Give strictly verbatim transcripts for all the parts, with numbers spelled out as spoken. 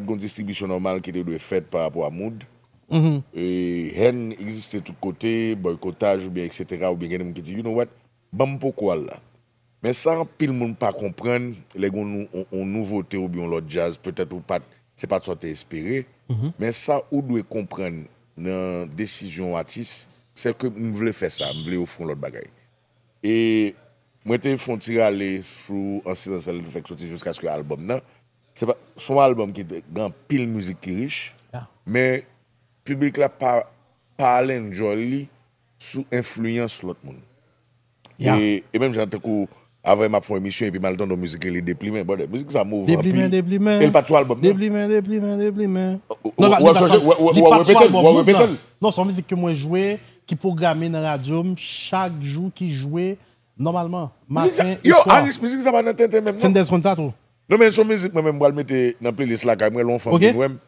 Gon distribisyon nòmal ki te dwe fèt pa rapò a mood. E, hèn egziste tout kote, bòykotaj oubyen etsetera, oubyen gen de moun ki di, "You know what? Ban m poko al la." Men sa anpil moun pa konprann, lè gen yon nou-, yon, yon nouvote oubyen yon lòt djaz, petèt ou pa t, se pa t sa w te espere. Men sa ou dwe konprann nan desizyon yon atis, se ke m vle fè sa, m vle ofri yon lòt bagay. E mwen te fè yon ti rale sou An Silans lè l te fèk soti jiskaske albòm nan. Se pa, se yon albòm ki te gen anpil mizik ki rich, men piblik la pa, pa al enjoy li sou enfliyans lòt moun. E, e menm jan tankou avè m ap fè yon emisyon epi m al tande yon mizik rele Deplimen, brother. Mizik sa move anpil. Deplimen, deplimen. E l pa t sou albòm nan. Deplimen, deplimen, deplimen. Non, li pa t sou albòm nan. Non, se yon mizik ke mwen jwe, ki pwograme nan radyo m chak jou, ki jwe nòmalman, maten e swa. Yo, Aris, mizik sa pa nan tenten menm, non. Senders konn sa tou. Non, men se yon mizik mwen menm m pral mete nan playlist lakay mwen, lè yon fanm vin wè m.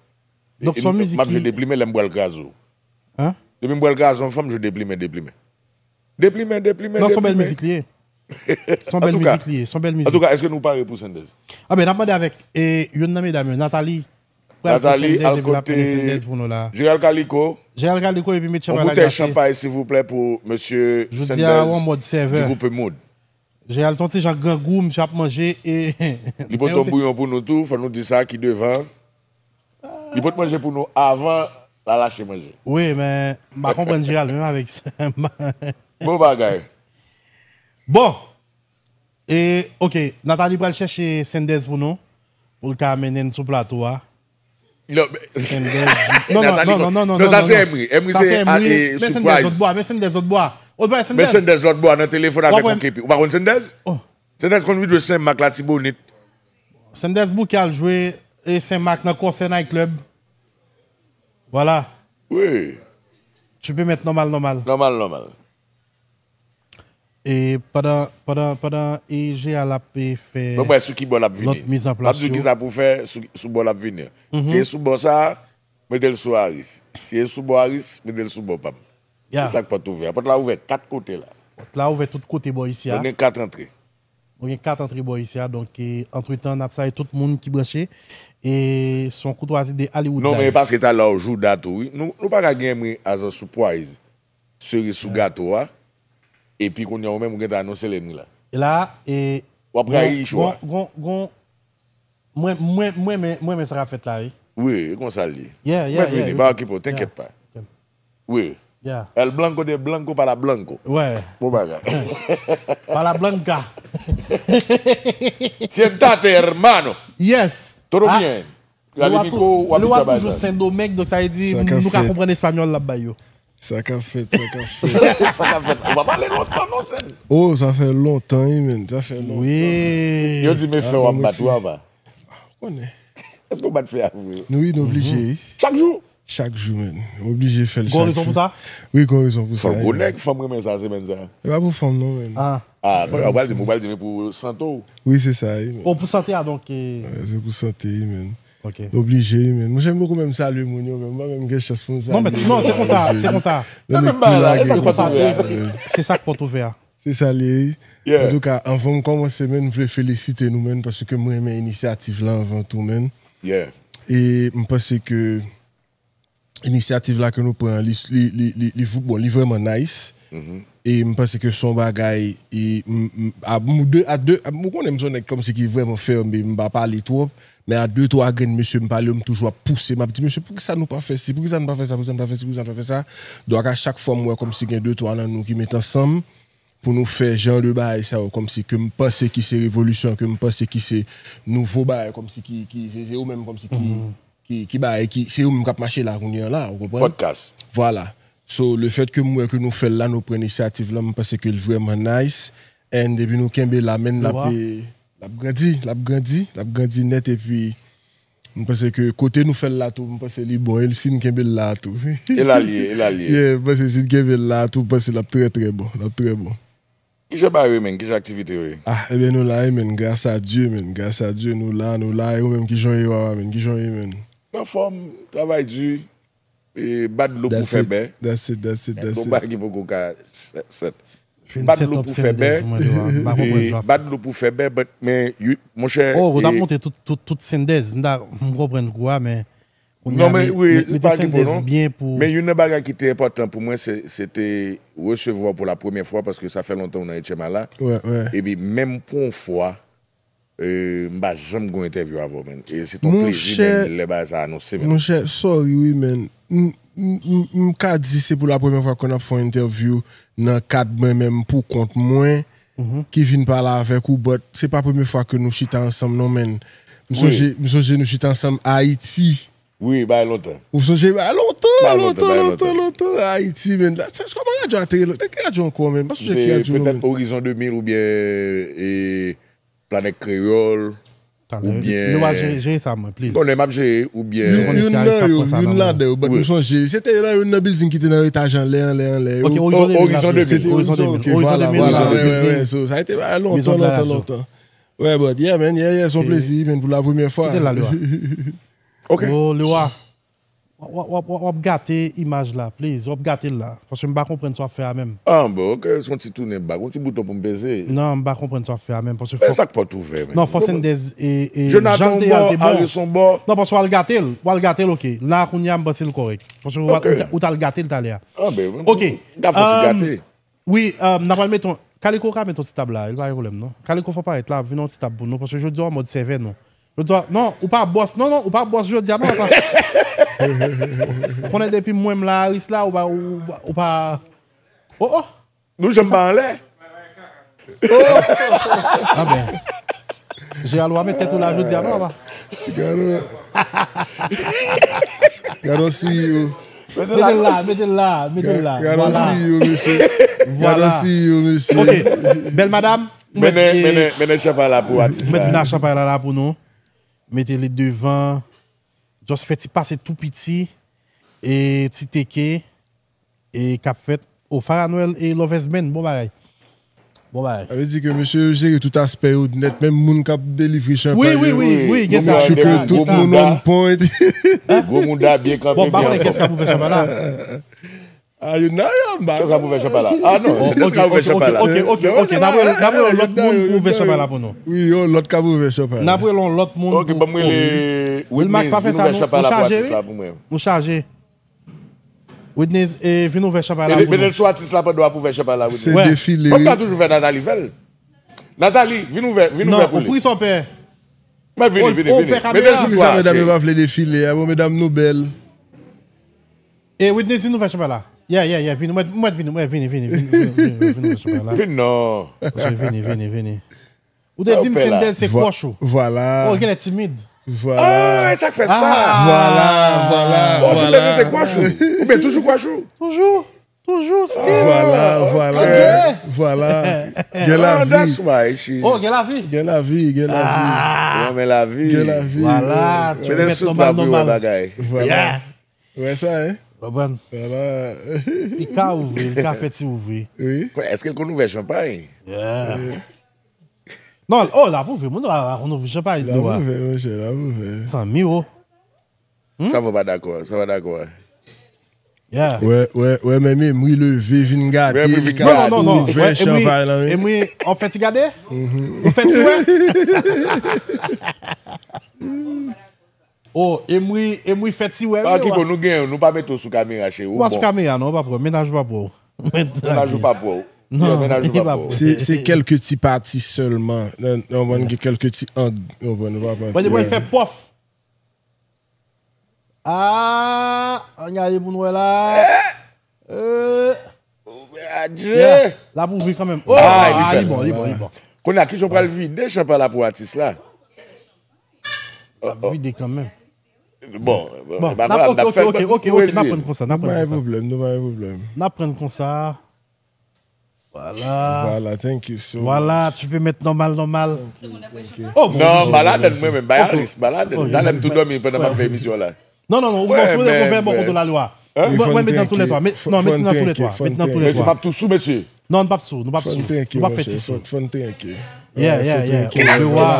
Donk, se yon mizik ki... M ap jwe Deplimen lè m pral kraze w. Depi m pral kraze yon fanm, m jwe Deplimen, Deplimen. Deplimen, Deplimen, Deplimen. Non, se yon bèl mizik li ye. Se yon bèl mizik li ye, se yon bèl mizik. Antouka, èske nou pare pou Senders? A ben, n ap mande avèk, e, youn nan medam yo, Nathalie, pral pou Senders epi l ap mennen Senders pou nou la. Gérald Calico. Gérald Calico epi met chanpay la gache. Yon boutèy chanpay, silvouplè, pou mesye Senders. Jodi a, w an mòd sèvè. Du groupe Mood. Gérald, ton ti jan grangou, misye ap manje e... Li pote yon bouyon pou nou tou, fò nou di sa ki devan. Li pot manje pou nou avan l al achte manje. Wi, men m pa konprann Gérald menm avèk sa. Bon bagay. Bon. E, ok, Nathalie pral chèche Senders pou nou, pou l ka mennen n sou plato a. Non, men Senders di, non, non, non, non, non, non, non, sa se Emery. Emery se, a, e, men Senders lòt bò, men Senders lòt bò. Men Senders lòt bò nan telefòn avèk yon kepi. Ou pa konn Senders? Senders konn vin jwe Senmak, Latibonit. Senders bouke al jwe, e, Senmak nan Kòsè Night Club. Vwala. Wi. Tu peux mettre nòmal, nòmal. Nòmal, nòmal. E pandan, pandan, pandan, e, Gérald ap, e, fè lòt mizanplas yo. Mwen wè sou ki bò l ap vini. M ap di w kisa pou fè sou, sou bò l ap vini an. Si e sou bò sa a, mete l sou Aris. Si e sou bò Aris, mete l sou bò pa m. Se sa k pòt ouvè a. Pòt la ouvè kat kote la. Pòt la ouvè tout kote bò isi a. Nou gen kat antre. Nou gen kat antre bò isi a. Donk, e, antretan, n ap salye tout moun ki branche. E se yon koutwazi de Hollywood Live. Non, men e paske talè w jouda tou, wi. Nou, nou pa ka gen Emery as a surprise. Sere sou gato a. Epi kounye a, ou menm, ou gentan anonse l, Emery la. E la, e, w ap rayi cho a. Gon, gon, gon, Mwen, mwen, mwen, mwen, mwen, mwen sa k ap fèt la, wi. Wi, e konsa l ye. Yeah, yeah, yeah. Mèt vini, pa okipe w, tenkèt pa. Wi. Yeah. El Blanco de Blanco para Blanco. Wè. Bon bagay. Para Blanca. Siéntate, hermano. Yes. Todo bien. Gade Nico, w ap toujou Sendomeng, donk sa vle di nou ka konprann espanyòl l ap bay yo. Sa k ap fèt, sa k ap fèt. Sa k ap fèt. Ou pa pale lontan non, Sen. Oh, sa fè lontan, wi, men. Sa fè lontan. Wi. Yo di men fè w ap bat wi apa. Konnen. Èske w bat fè a vre? Nou, wi, nou oblije, wi. Chak jou? Chak jou, men. Oblije fè l chak jou. Gon rezon pou sa? Wi, gon rezon pou sa. Fò gwo nèg, fanm renmen sa, semèn sa. E pa pou fanm, non, men. Ah. Ah, ou pral di m, ou pral di m pou sante w. Wi, se sa, wi, men. Oh, pou sante a, donk, e. Wi, se pou sante, wi, men. Ok. Oblije, wi, men. Monchè, m poko menm salye moun yo, men. Mwen menm gen chans pou m salye. Non, men, non, se konsa, se konsa. Nan lecture la, gen konsa. Se sa k pòt ouvè a. Se sa l ye, wi. Antouka, anvan m kòmanse, men, m vle felisite nou, men, paske m renmen inisyativ la anvan tou, men. E m panse ke inisyativ la ke nou pran, li, li, li, li, li, bon, li vrèman nice. E m panse ke se yon bagay, e m, m, a, m, de, a de, a, ou konnen m se yon nèg kòmsi ki vrèman fèmen, m pa pale twòp, men a de, twa grenn mesye m pale yo, m toujou ap pouse, m ap di, "Mesye, poukisa nou pa fè si, poukisa nou pa fè sa, poukisa nou pa fè si, poukisa nou pa fè sa?" Donk, a chak fwa m wè kòmsi gen de, twa nan nou ki met ansanm, pou nou fè jan de bagay sa yo, kòmsi ke m panse ki se revolisyon, ke m panse ki se nouvo bagay, kòmsi ki, ki, se, se yo menm kòmsi ki, ki, ki bagay, ki, se yo menm k ap mache la kounye a la, ou konprann? Podcast. Vwala. So, le fait que m wè ke nou fè l la, nou pran inisyativ la, m panse ke l vrèman nice. And epi nou kenbe la, men l ap, l ap grandi, l ap grandi, l ap grandi nèt, epi m panse ke kote nou fè l la tou, m panse li bon, e si n kenbe l la tou. E la l ye, e la l ye. Yeah, m panse si n kenbe l la tou, m panse l ap trè, trè bon, l ap trè bon. Kijan bagay yo ye, men? Kijan aktivite yo ye? Ah, ebyen, nou la, wi, men, gras a Dye, men, gras a Dye, nou la, nou la, e ou menm, kijan w ye, papa, men, kijan w ye, men? Anfòm, travay di, e, bat dlo pou fè bè. That's it, that's it, that's it. Gon bagay ki poko ka sèt. Fin set up Sendez, mwen, dewa. M pa konprann sa. Bat dlo pou fè bè, but, men, monchè. Oh, ou t ap montre tout, tout, tout Sendez. M ta, m konprann kou a, men. Kounye a, men, men, mete Sendez byen pou. Men youn nan bagay ki te enpòtan pou mwen, se, se te resevwa w pou la premyè fwa, paske sa fè lontan ou nan H M A la. Epi, menm pou yon fwa, Eh, m pa janm gon entèvyou avè w, man. E se ton plezi, man, lè bagay sa anonse, man. Monchè, sorry, wi, man. M, m, m, m ka di se pou la premyè fwa ke n ap fè yon entèvyou nan kad mwen menm pou kont mwen, ki vin pale avèk ou, but se pa premye fwa ke nou chita ansanm, non, man. M sonje, m sonje nou chita ansanm Ayiti. Wi, bagay lontan. Ou sonje bagay lontan, lontan, lontan, lontan, Ayiti, man. Sa, kòman radyo a te rele? Te ki radyo ankò, man? M pa sonje ki radyo, non, man. Petèt Horizon de mil oubyen, e, Planèt Kreyòl, oubyen. Lè w a jere, jere sa, mwen, please. Konnen m ap jere, oubyen. Youn nan yo, youn ladan yo, but m sonje. Se te nan youn nan building ki te nan etaj anlè, anlè, anlè yo. Ok, Horizon de mil. Horizon de mil. Horizon de mil, Horizon de mil. Sa te bagay lontan, lontan, lontan. Ouais, but yeah, man, yeah, yeah, se yon plezi, man, pou la premyè fwa. Kote l la, Lewa? Ok. Yo, Lewa. W, w, w, w, w ap gate imaj la, please. W ap gate l la. Paske m pa konprann sa w ap fè a menm. Ah, bon, ok, se yon ti tounen bak, yon ti bouton pou m peze. Non, m pa konprann sa w ap fè a menm. Paske fòk. Sa k pòt ouvè, man. Non, fò Sendez e, e Jonathan jan l te ye a, l te bon. Arius on bò. Non, paske w al gate l. W al gate l, ok. La, kounye a, m panse l kòrèk. Paske w, ou t, ou t al gate l talè a. Ah, ben, ok. M ka fè yon ti gate. Wi, um, n a pral mete yon, Kaliko ka mete yon ti tab la, li pa gen pwoblèm non. Kaliko fò parèt la, vin yon ti tab pou nou, paske jodi a w an mòd sèvè nou. Jodi a, non, ou pa bòs, non, non, ou pa bòs jodi a non, atan. Konnen depi mwen m la, Aris la, ou pa, ou, ou pa, oh, oh. Nou janm pa anlè. Oh! Ah ben. Jean-Louis a met tèt ou la jodi a non, papa. Gado. Gado C E O. Mete l la, mete l la, mete l la. Gado C E O, mesye. Gado C E O, mesye. Ok, bèl madanm. Mennen, mennen, mennen chanpay la pou atis la. Mete vin ak chanpay la la pou nou. Mete li devan. Just fè ti pase tou piti. E ti teke. E k ap fèt. O Farah Noël e Lovez Band, bon bagay. Bon bagay. Sa vle di ke mesye yo jere tout aspè yo nèt, menm moun k ap delivre chanpay yo. Wi, wi, wi, wi, gen sa. Make sure ke tout moun on point. Gwo mouda byen kanpe, byen fò. Bon, m pa konnen kiyès k ap ouvè chanpay la. Ah, youn nan yo, m pa konnen. Kiyès k ap ouvè chanpay la? Ah non, se Denis k ap ouvè chanpay la. Ok, ok, ok, ok. N ap rele, n ap rele yon lòt moun pou ouvè chanpay la pou nou. Wi, yon lòt k ap ouvè chanpay la. N ap rele yon lòt moun pou, ok, ban m rele Wilmax, pa fè sa non. Ou chaje, wi. Ou chaje. Widney, e, vin ouvè chanpay la pou nou. Mete l sou atis la pandan w ap ouvè chanpay la, Widney. Se defile, wi. Ou ka toujou fè Nathalie fè l. Nathalie, vin ouvè, vin ouvè pou li. Non, ou pri sa w pè. Mwen vini, vini, vini. Mete l sou plas. Medam yo pa vle defile a, bon, medam nou bèl. E Widney, vin ouvè chanpay la. Yeah, yeah, yeah, vini, mwen, mwen vini, mwen vini, vini, vini, vini, vini, vin ouvè chanpay la. Vin non. Vini, vini, vini. Ou te di m Sendez se crush ou. Vwala. Oh, genlè timid. Vwala. Ah, e sa k fè sa. Vwala, vwala. Oh, Sendez te crush ou. Oubyen toujou crush ou. Toujou. Toujou, still. Vwala, vwala. Vwala. Gen lavi. Oh, gen lavi. Gen lavi, gen lavi. Renmen lavi. Gen lavi. Vwala, tu peux mettre normal, normal. Vwala. Ou wè sa, hein? Konprann? Vwala. Li ka ouvri, li ka fè ti ouvri. Wi. Èske l konn ouvè chanpay? Yeah. Non, oh, l ap ouvè, moun yo pa konn ouvè chanpay, non. L ap ouvè, monchè, l ap ouvè. San mil, oh. Sa va pa dakò, sa va dakò. Yeah. Wè, wè, wè, men Emery leve, vin gade, li ka ouvè chanpay lan, wi. Emery, ou fè ti gade? Ou fè ti wè? Oh, Emery, Emery fè ti wè, wi. Pakipo, nou genyen, nou pa mete w sou kamera, cheri, ou bon. Ou pa sou kamera, non, ou pa pwòp. Mennaj ou pa pwòp. Mennaj ou pa pwòp. Non, mennaj ou pa pwòp. Se, se kèlke ti pati sèlman. Nan, nan, gen kèlke ti ang. Ou konprann, ou pa pran. Mwen, mwen fè pòf. Ah, ann gade pou n wè la. Eh. Adje! Yeah, l ap ouvri kanmenm. Oh, ah, li bon, li bon, li bon. Kounye a, kijan w pral vide chanpay la pou atis la? L ap vide kanmenm. Bon, bon, n ap, ok, ok, ok, ok, n ap pran konsa, n ap pran konsa. Nou pa gen pwoblèm, nou pa gen pwoblèm. N ap pran konsa. Vwala. Vwala, thank you so much. Vwala, tu peux mettre normal, normal. Oh, bon, non, m pa ladann mwen menm, bay Aris, m pa ladann. Talè m tou dòmi pandan m ap fè emisyon la. Non, non, non, ou sipoze ouvè bò kote w la, Lewa. Mwen, mwen met nan toulètwa. Non, met nan toulètwa. Met nan toulètwa. Mesye, m ap tou sou, mesye. Non, nou p ap sou, nou p ap sou. Nou p ap fè ti sou. Fò n te enke. Yeah, yeah, yeah. Lewa.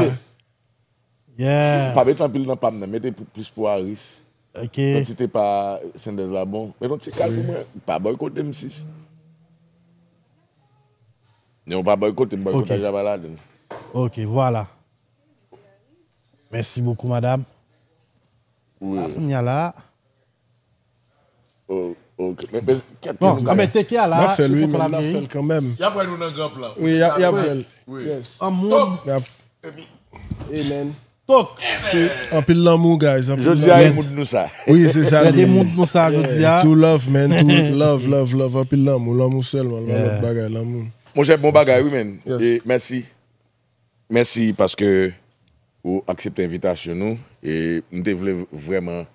Yeah. Pa mete anpil nan pa m nan, mete pou, plis pou Aris. Ok. Kantite pa Sendez la bon. Mete yon ti kal pou mwen. Pa bòykote m, sis. Non, pa boykote, m boykotaj la pa ladan. Ok, vwala. Mèsi bokou, madam. Wi. Kounye a la. Bon, anben, teke a la. N ap fè l, wi, men n ap fè l kanmenm. Y ap wè nou nan gran plan. Wi, y ap wè l. An moun. Amen. Tok. Anpil lanmou, guys. Jodi a, e mood nou sa. Wi, se sa. Gade mood nou sa, jodi a. Two love, man. Two love, love, love. Anpil lanmou. Lanmou sèlman. Lòt bagay, lanmou. Monchè, bon bagay, wi, man. E mèsi. Mèsi paske ou aksepte envitasyon nou. E m te vle vrèman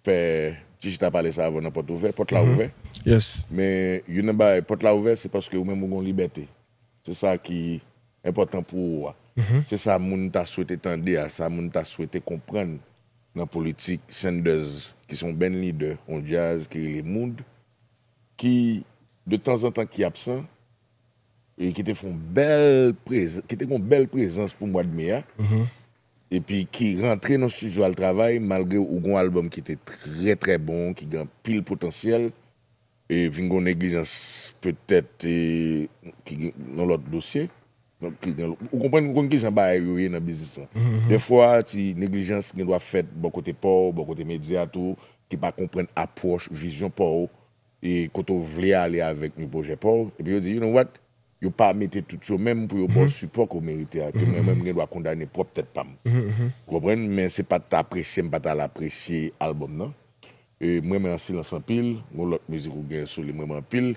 fè ti chita pale sa avè w nan pòt ouvè. Pòt la ouvè. Men youn nan bagay, pòt la ouvè, se paske ou menm ou gen yon libète. Se sa ki enpòtan pou ou a. Se sa moun ta swete tande a, sa moun ta swete konprann nan politik. Sanders, ki se yon band lidè, yon djaz ki rele Mood, ki de tanzantan ki absan, e ki te fè yon bèl prezans, ki te gen yon bèl prezans pou mwa de me a. Epi ki rantre nan estidyo al travay, malgre ou gen yon albòm ki te trè, trè bon, ki gen anpil potansyèl, e vin gen yon neglijans petèt e, ki gen yon lòt dosye. Ou konprann, ou konn kijan bagay yo ye nan biznis lan. Dèfwa, ti neglijans gen dwa fèt bò kote pa w, bò kote medya tou, ki pa konprann apwòch, vizyon pa w, e kote w vle ale avèk yon pwojè pa w. Epi yo di, you know what? Yo pa mete tout yo menm pou yo ba w sipò ke w merite a, ke mwen menm m gen dwa kondane pwòp tèt pa m. Ou konprann? Men se pa t apresye m pa t al apresye albòm nan. E m renmen An Silans anpil, gon lòt mizik ou gen sou li m renmen anpil.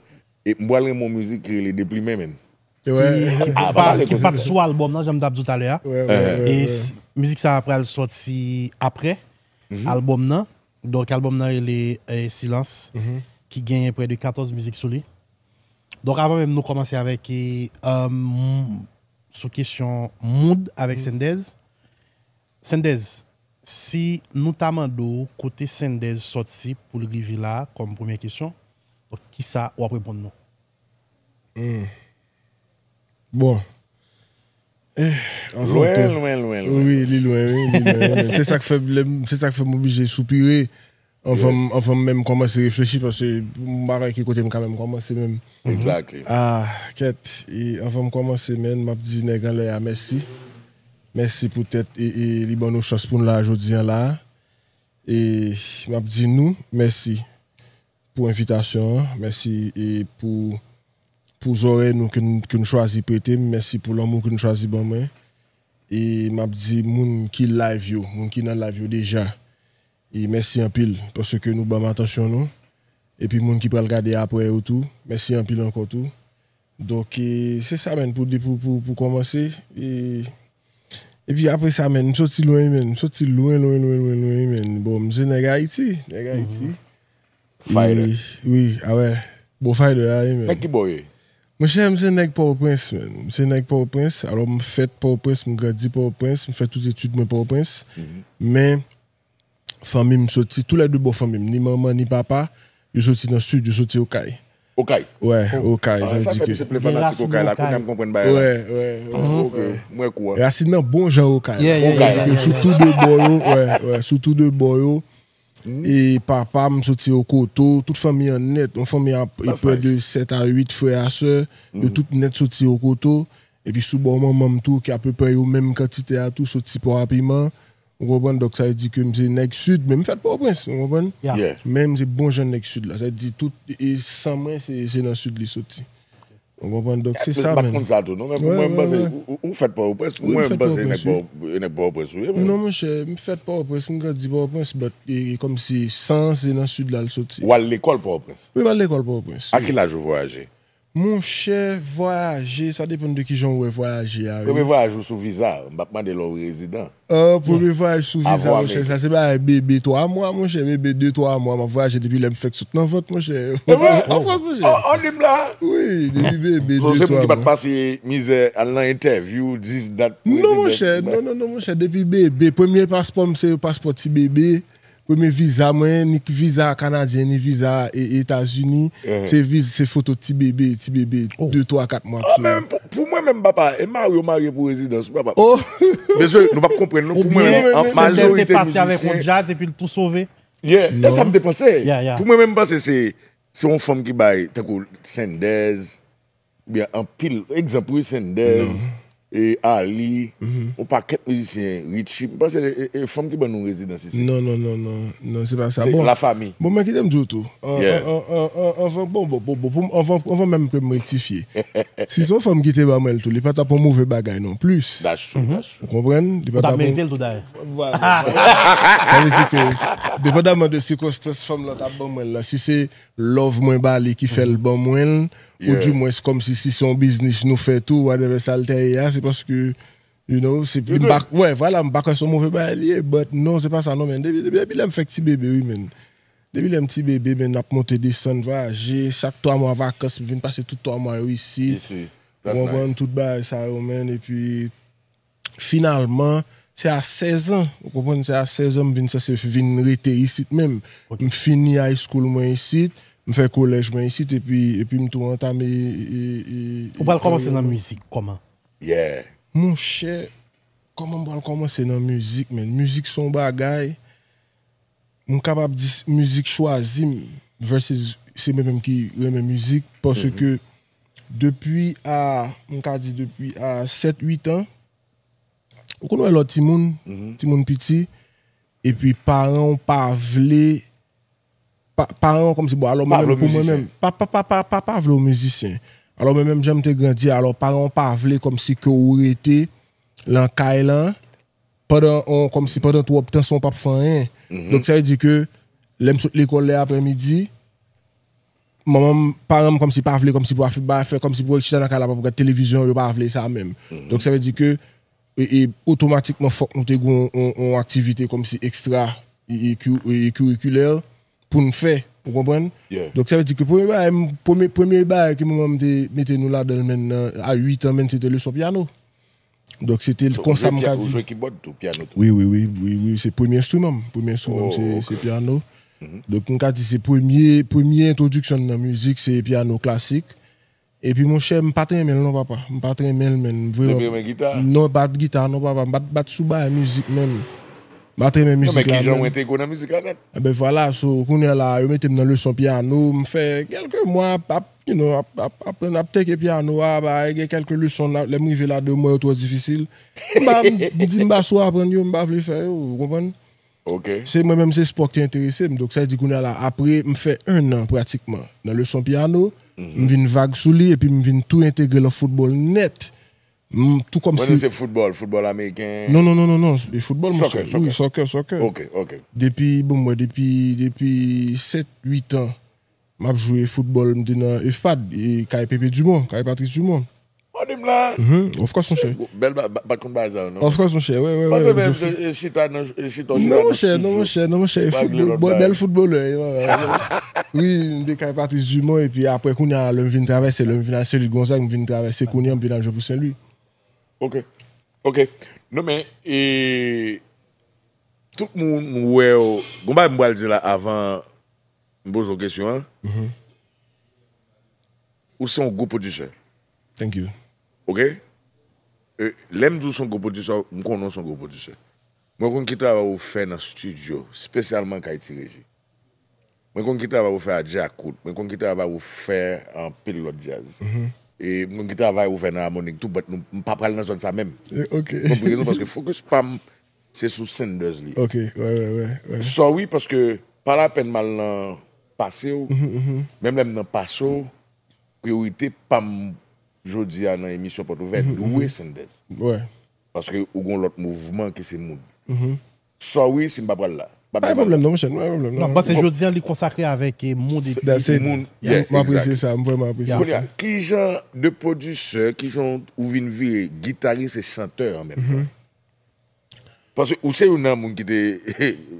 E m pral renmen yon mizik ki rele Deplimen, menn. Ki, ki, ah, pa, ki pa t sou albòm nan, jan m t ap di w talè a. E mizik sa a pral sòti apre albòm nan. Donk, albòm nan rele eh, Silans, ki genyen prè de katòz mizik sou li. Donk, avan menm nou kòmanse avèk eh, um, sou kesyon Mood avèk Sendez. Sendez, si nou ta mande w kote Sendez sòti pou l rive la a, kòm premyè kesyon, donk, kisa w ap reponn nou? Hmm. Bon. Eh, anvan tou. Lwen, lwen, lwen, lwen. Wi, li lwen, wi, li lwen, wi. Se sa k fè, se sa k fè m oblije soupire anvan m, anvan m menm kòmanse reflechi, paske m pa wè ki kote m ka menm kòmanse menm. Exactly. Ah, kèt. E anvan m kòmanse, menn, m ap di nèg anlè a mèsi. Mèsi poutèt e, e li ban nou chans pou n la jodi a la. E m ap di nou mèsi pou envitasyon an. Mèsi e pou, pou zòrèy nou ke n, ke n chwazi prete m. Mèsi pou lanmou ke n chwazi ban mwen. E m ap di moun ki live yo, moun ki nan live yo deja, e mèsi anpil paske nou ban m atansyon nou. Epi moun ki pral gade apre yo tou, mèsi anpil ankò tou. Donk, e, se sa, menn, pou, pou, pou, pou kòmanse. E, epi apre sa, menn, m soti lwen, menn. M soti lwen, lwen, lwen, lwen, lwen, menn. Bon, m se nèg Ayiti. Nèg Ayiti. Fighter. E, wi, a wè. Bon, fighter, a, wi, menn. Nèg ki bò w ye? Monchè, m se nèg Pòtoprens, menn. M se nèg Pòtoprens. Alò, m fèt Pòtoprens, m grandi Pòtoprens, m fè tout etid mwen Pòtoprens. Men, fanmi m soti, toulède bò fanmi m, ni manman, ni papa, yo soti nan sid, yo soti Okay. Okay? Wè, Okay. Sa fè misye ple fanatik Okay la, kounye a m konprann bagay la. Wè, wè, wè. Mwen kou a. Rasin nan bon jan Okay. Okay. Sou tou de bò yo, wè, wè, sou tou de bò yo. E papa m soti Okoto, tout fanmi an nèt, yon fanmi a prè de sèt a uit frè a sè, yo tout nèt soti Okoto. Epi sou bò manman m tou, ki apeprè yo menm kantite a tou, soti Pò a Piman. Ou konprann? Donk, sa vle di ke m se nèg sid, men m fèt Pòtoprens, ou konprann? Men m se bon jan nèg sid la. Sa vle di tout e san mwen, se, se nan sid li soti. Ou konprann? Donk, se sa, menn. M pa t konn sa tou, non, men pou mwen, m panse, ou, ou fèt Pòtoprens, pou mwen, m panse nèg Pò-, nèg Pòtoprens ou ye, menn. Non, monchè, m fèt Pòtoprens, m grandi Pòtoprens, but e, e kòmsi san an, se nan sid la l soti. Ou al lekòl Pòtoprens? Wi, m al lekòl Pòtoprens. A ki laj ou vwayaje? Monchè, vwayaje, sa depann de kijan w wè vwayaje a, wi. Premye vwayaj ou sou viza, m p ap mande lè w rezidan. Ah, premye vwayaj sou viza, monchè, sa se bagay bebe twa mwa, monchè, bebe de twa mwa, m ap vwayaje depi lè m fèk sot nan vant, monchè. An Frans, monchè. An dim la. Wi, depi bebe de twa mwa. Se moun ki pa t pase mizè, al nan entèvyou, dis dat pou rezidan. Non, monchè, non, non, non, monchè, depi bebe, premye paspò m se paspò ti bebe. Premye viza mwen, ni viza kanadyen, ni viza e, Etazini, se viz, se foto ti bebe, ti bebe, de, twa, kat mwa. Oh, men pou, pou mwen menm, papa, e mari w marye pou rezidans, papa. Mesye, nou p ap konprann, non, pou mwen menm, majorite mizisyen. Oubyen Sendez te pati avèk yon djaz epi l tou sove. Yeah, e sa m te panse. Pou mwen menm, m panse se, se yon fanm ki bay, tankou Sendez, Oubyen anpil, egzanp, wi, Senders, e Ali, yon pakèt mizisyen, Richie. M panse e, e, e fanm ki ban nou rezidans isi. Non, non, non, non. Non, se pa sa. Se bon, lafanmi. Bon, men kite m di w tou. An, Yeah. an, an, an, anvan, bon, bon, bon, bon, pou m, anvan, anvan menm ke m rektifye. Si se yon fanm ki te ban mwen l tou, li pa t ap yon move bagay non plis. That's true, that's true. Ou konprann? Li pa t ap merite l tou dayè. Vwala, vwala. Sa vle di ke, depandaman de sikonstans fanm lan t ap ban mwen l la, si se love mwen ba li ki fè l ban mwen l, ou Yeah. di mwens kòmsi si se yon biznis nou fè tou, whatever sa l ta ye a, se paske, you know, se, You m good. pa, wè, vwala, m pa kwè se yon move bagay li ye, but non, se pa sa non, men. Depi, depi, depi lè m fèk ti bebe, wi, men. Depi lè m ti bebe, men, n ap monte desann, vwayaje, chak twa mwa vakans, m vin pase tout twa mwa yo isit. Isi. Ou That's konprann nice. tout bagay sa yo, men, epi finalman, se a sèz an, ou konprann, se a sèz an m vin sanse vin rete isit menm. Ok. M fini high school mwen isit, m fè kolèj mwen isit, epi, epi m tou antame, e, e, e, Ou pral kòmanse nan mizik kòman? Yeah. Monchè, kòman m pral kòmanse nan mizik, men? Mizik se yon bagay, m kapab di s-, mizik chwazi m versus se mwen menm ki renmen mizik, paske depi a, m ka di depi a sèt uit an, ou konn wè lòt timoun, timoun piti, epi paran w pa vle, pa, paran w kòmsi, bon, alò Pa mwen vle menm, pou mwen mizisyen. menm, pa, pa, pa, pa, pa, pa vle w mizisyen. Alò mwen menm, jan m te grandi, alò paran w pa vle kòmsi ke w rete lan kay lan, pandan, on, kòmsi pandan twòp tan san w p ap fè anyen. Donk, sa vle di ke lè m sot lekòl lè aprèmidi, manman m, paran m kòmsi pa vle, kòmsi pou afè, ba afè, kòmsi pou yo chita nan kay la, pa pou gad televizyon, yo pa vle sa menm. Donk, sa vle di ke, e, e, otomatikman, fòk nou te gen on, on, on aktivite kòmsi ekstra, e, e, ku-, e, kurikilè pou n fè, ou konprann? Yeah. Donk, sa vle di ke premye bagay, m, premye, premye bagay ke manman m te mete nou ladan l, menm nan, a uit an, menm, se te leson pyano. Donk, se te So, ou konsa jwe m pya-, ka ou di. jwe kibòd tou, pyano tou? Wi, wi, wi, wi, wi, se premye enstriman m. Premye enstriman m, Oh, se, ok. se pyano. Mhm. Donk, m ka di se premye, premye entwodiksyon m nan mizik, se pyano klasik. Epi, monchè, m pa t renmen l non, papa. M pa t renmen l, menm, Depi vreman. renmen gita? Non, pa t gita non, papa. M pa t, pa t sou bagay mizik menm. M pa t renmen Non, men mizik la kijan ou menm. entegre nan mizik la nèt? Enben, vwala, so, kounye a la, yo mete m nan leson pyano, m fè kèlke mwa ap, ap, you know, ap, ap, aprann, ap teke pyano a, ba, gen kèlke leson la, lè m rive ladan, m wè yo twò difisil. M ba, m, m di m pa sou aprann yo, m pa vle fè yo, ou konprann? Ok. Se mwen menm, se spò ki te enterese m. Donk, sa vle di, kounye a la, apre, m fè en an pratikman nan leson pyano, m vin vag sou li, epi m vin tou entegre l an foutbòl nèt. M, tou kòmsi Mwen, se foutbòl, foutbòl ameriken. Non, non, non, non, non, e foutbòl, monchè. Soccer, Wi, soccer. soccer, soccer. Ok, ok. Depi, bon, mwen, depi, depi sèt, uit an, m ap jwe foutbòl, m te nan EFPAD, e kay Pepe Dumont, kay Patrice Dumont. Ou di m la? Mhm, of course, monchè. Bèl ba-, ba-, bat kont bagay sa yo, non? Of course, monchè, wè, wè, Paske wè, men, Joffy. e, e, chita nan, e, chita, chita Non, nan monchè, non, monchè, non, monchè, e pa regle foutbòl, lòt bò, bagay. bèl foutbòlè, e, wè, wè, wè. Wi, m te kay Patrice Dumont, epi apre, kounye a, lè m vin travèse, lè m vin al Solid Gonzague, m vin travèse, kounye a, m vin al jwe pou Sen Lwi. Ok. Ok. Non, men, e, tout moun wè w, gon bagay m pral di la avan m poze w kesyon an. Mhm. Ou se yon gwo pwodisè. Thank you. Ok? E, lè m di w se yon gwo pwodisè, m konnen w se yon gwo pwodisè. Mwen konn ki travay ou fè nan estidyo, espesyalman kay Ti Reji. Mwen konn ki travay ou fè a Djakout. Mwen konn ki travay ou fè anpil lòt djaz. Mhm. E mwen konn ki travay ou fè nan Harmonik tou, but nou, m pa pral nan zòn sa menm. E, ok. Ou konprann rezon? Paske focus pa m, se sou Senders li. Ok, wè, wè, wè, wè. Sorry, paske pa lapèn m al nan pase w. Mhm, mhm. Menm lè m nan pase w, priyorite pa m jodi a nan emisyon Pòt Ouvè, Mhm, dwe mhm. Senders. Wè. Paske ou gon lòt mouvman ki se Mood. Mhm. Sorry si m pa pral la. Pa gen pwoblèm non, monchè, pa gen pwoblèm non. Non, m panse jodi a li konsakre avèk, eh, Mood epi That's it. Mood, yeah, M apresye exactly. sa, m vrèman apresye Kounye sa. a, kijan de pwodisè, kijan ou vin vire gitaris e chantè an menm tan? Mhm. Paske ou se youn nan moun ki te,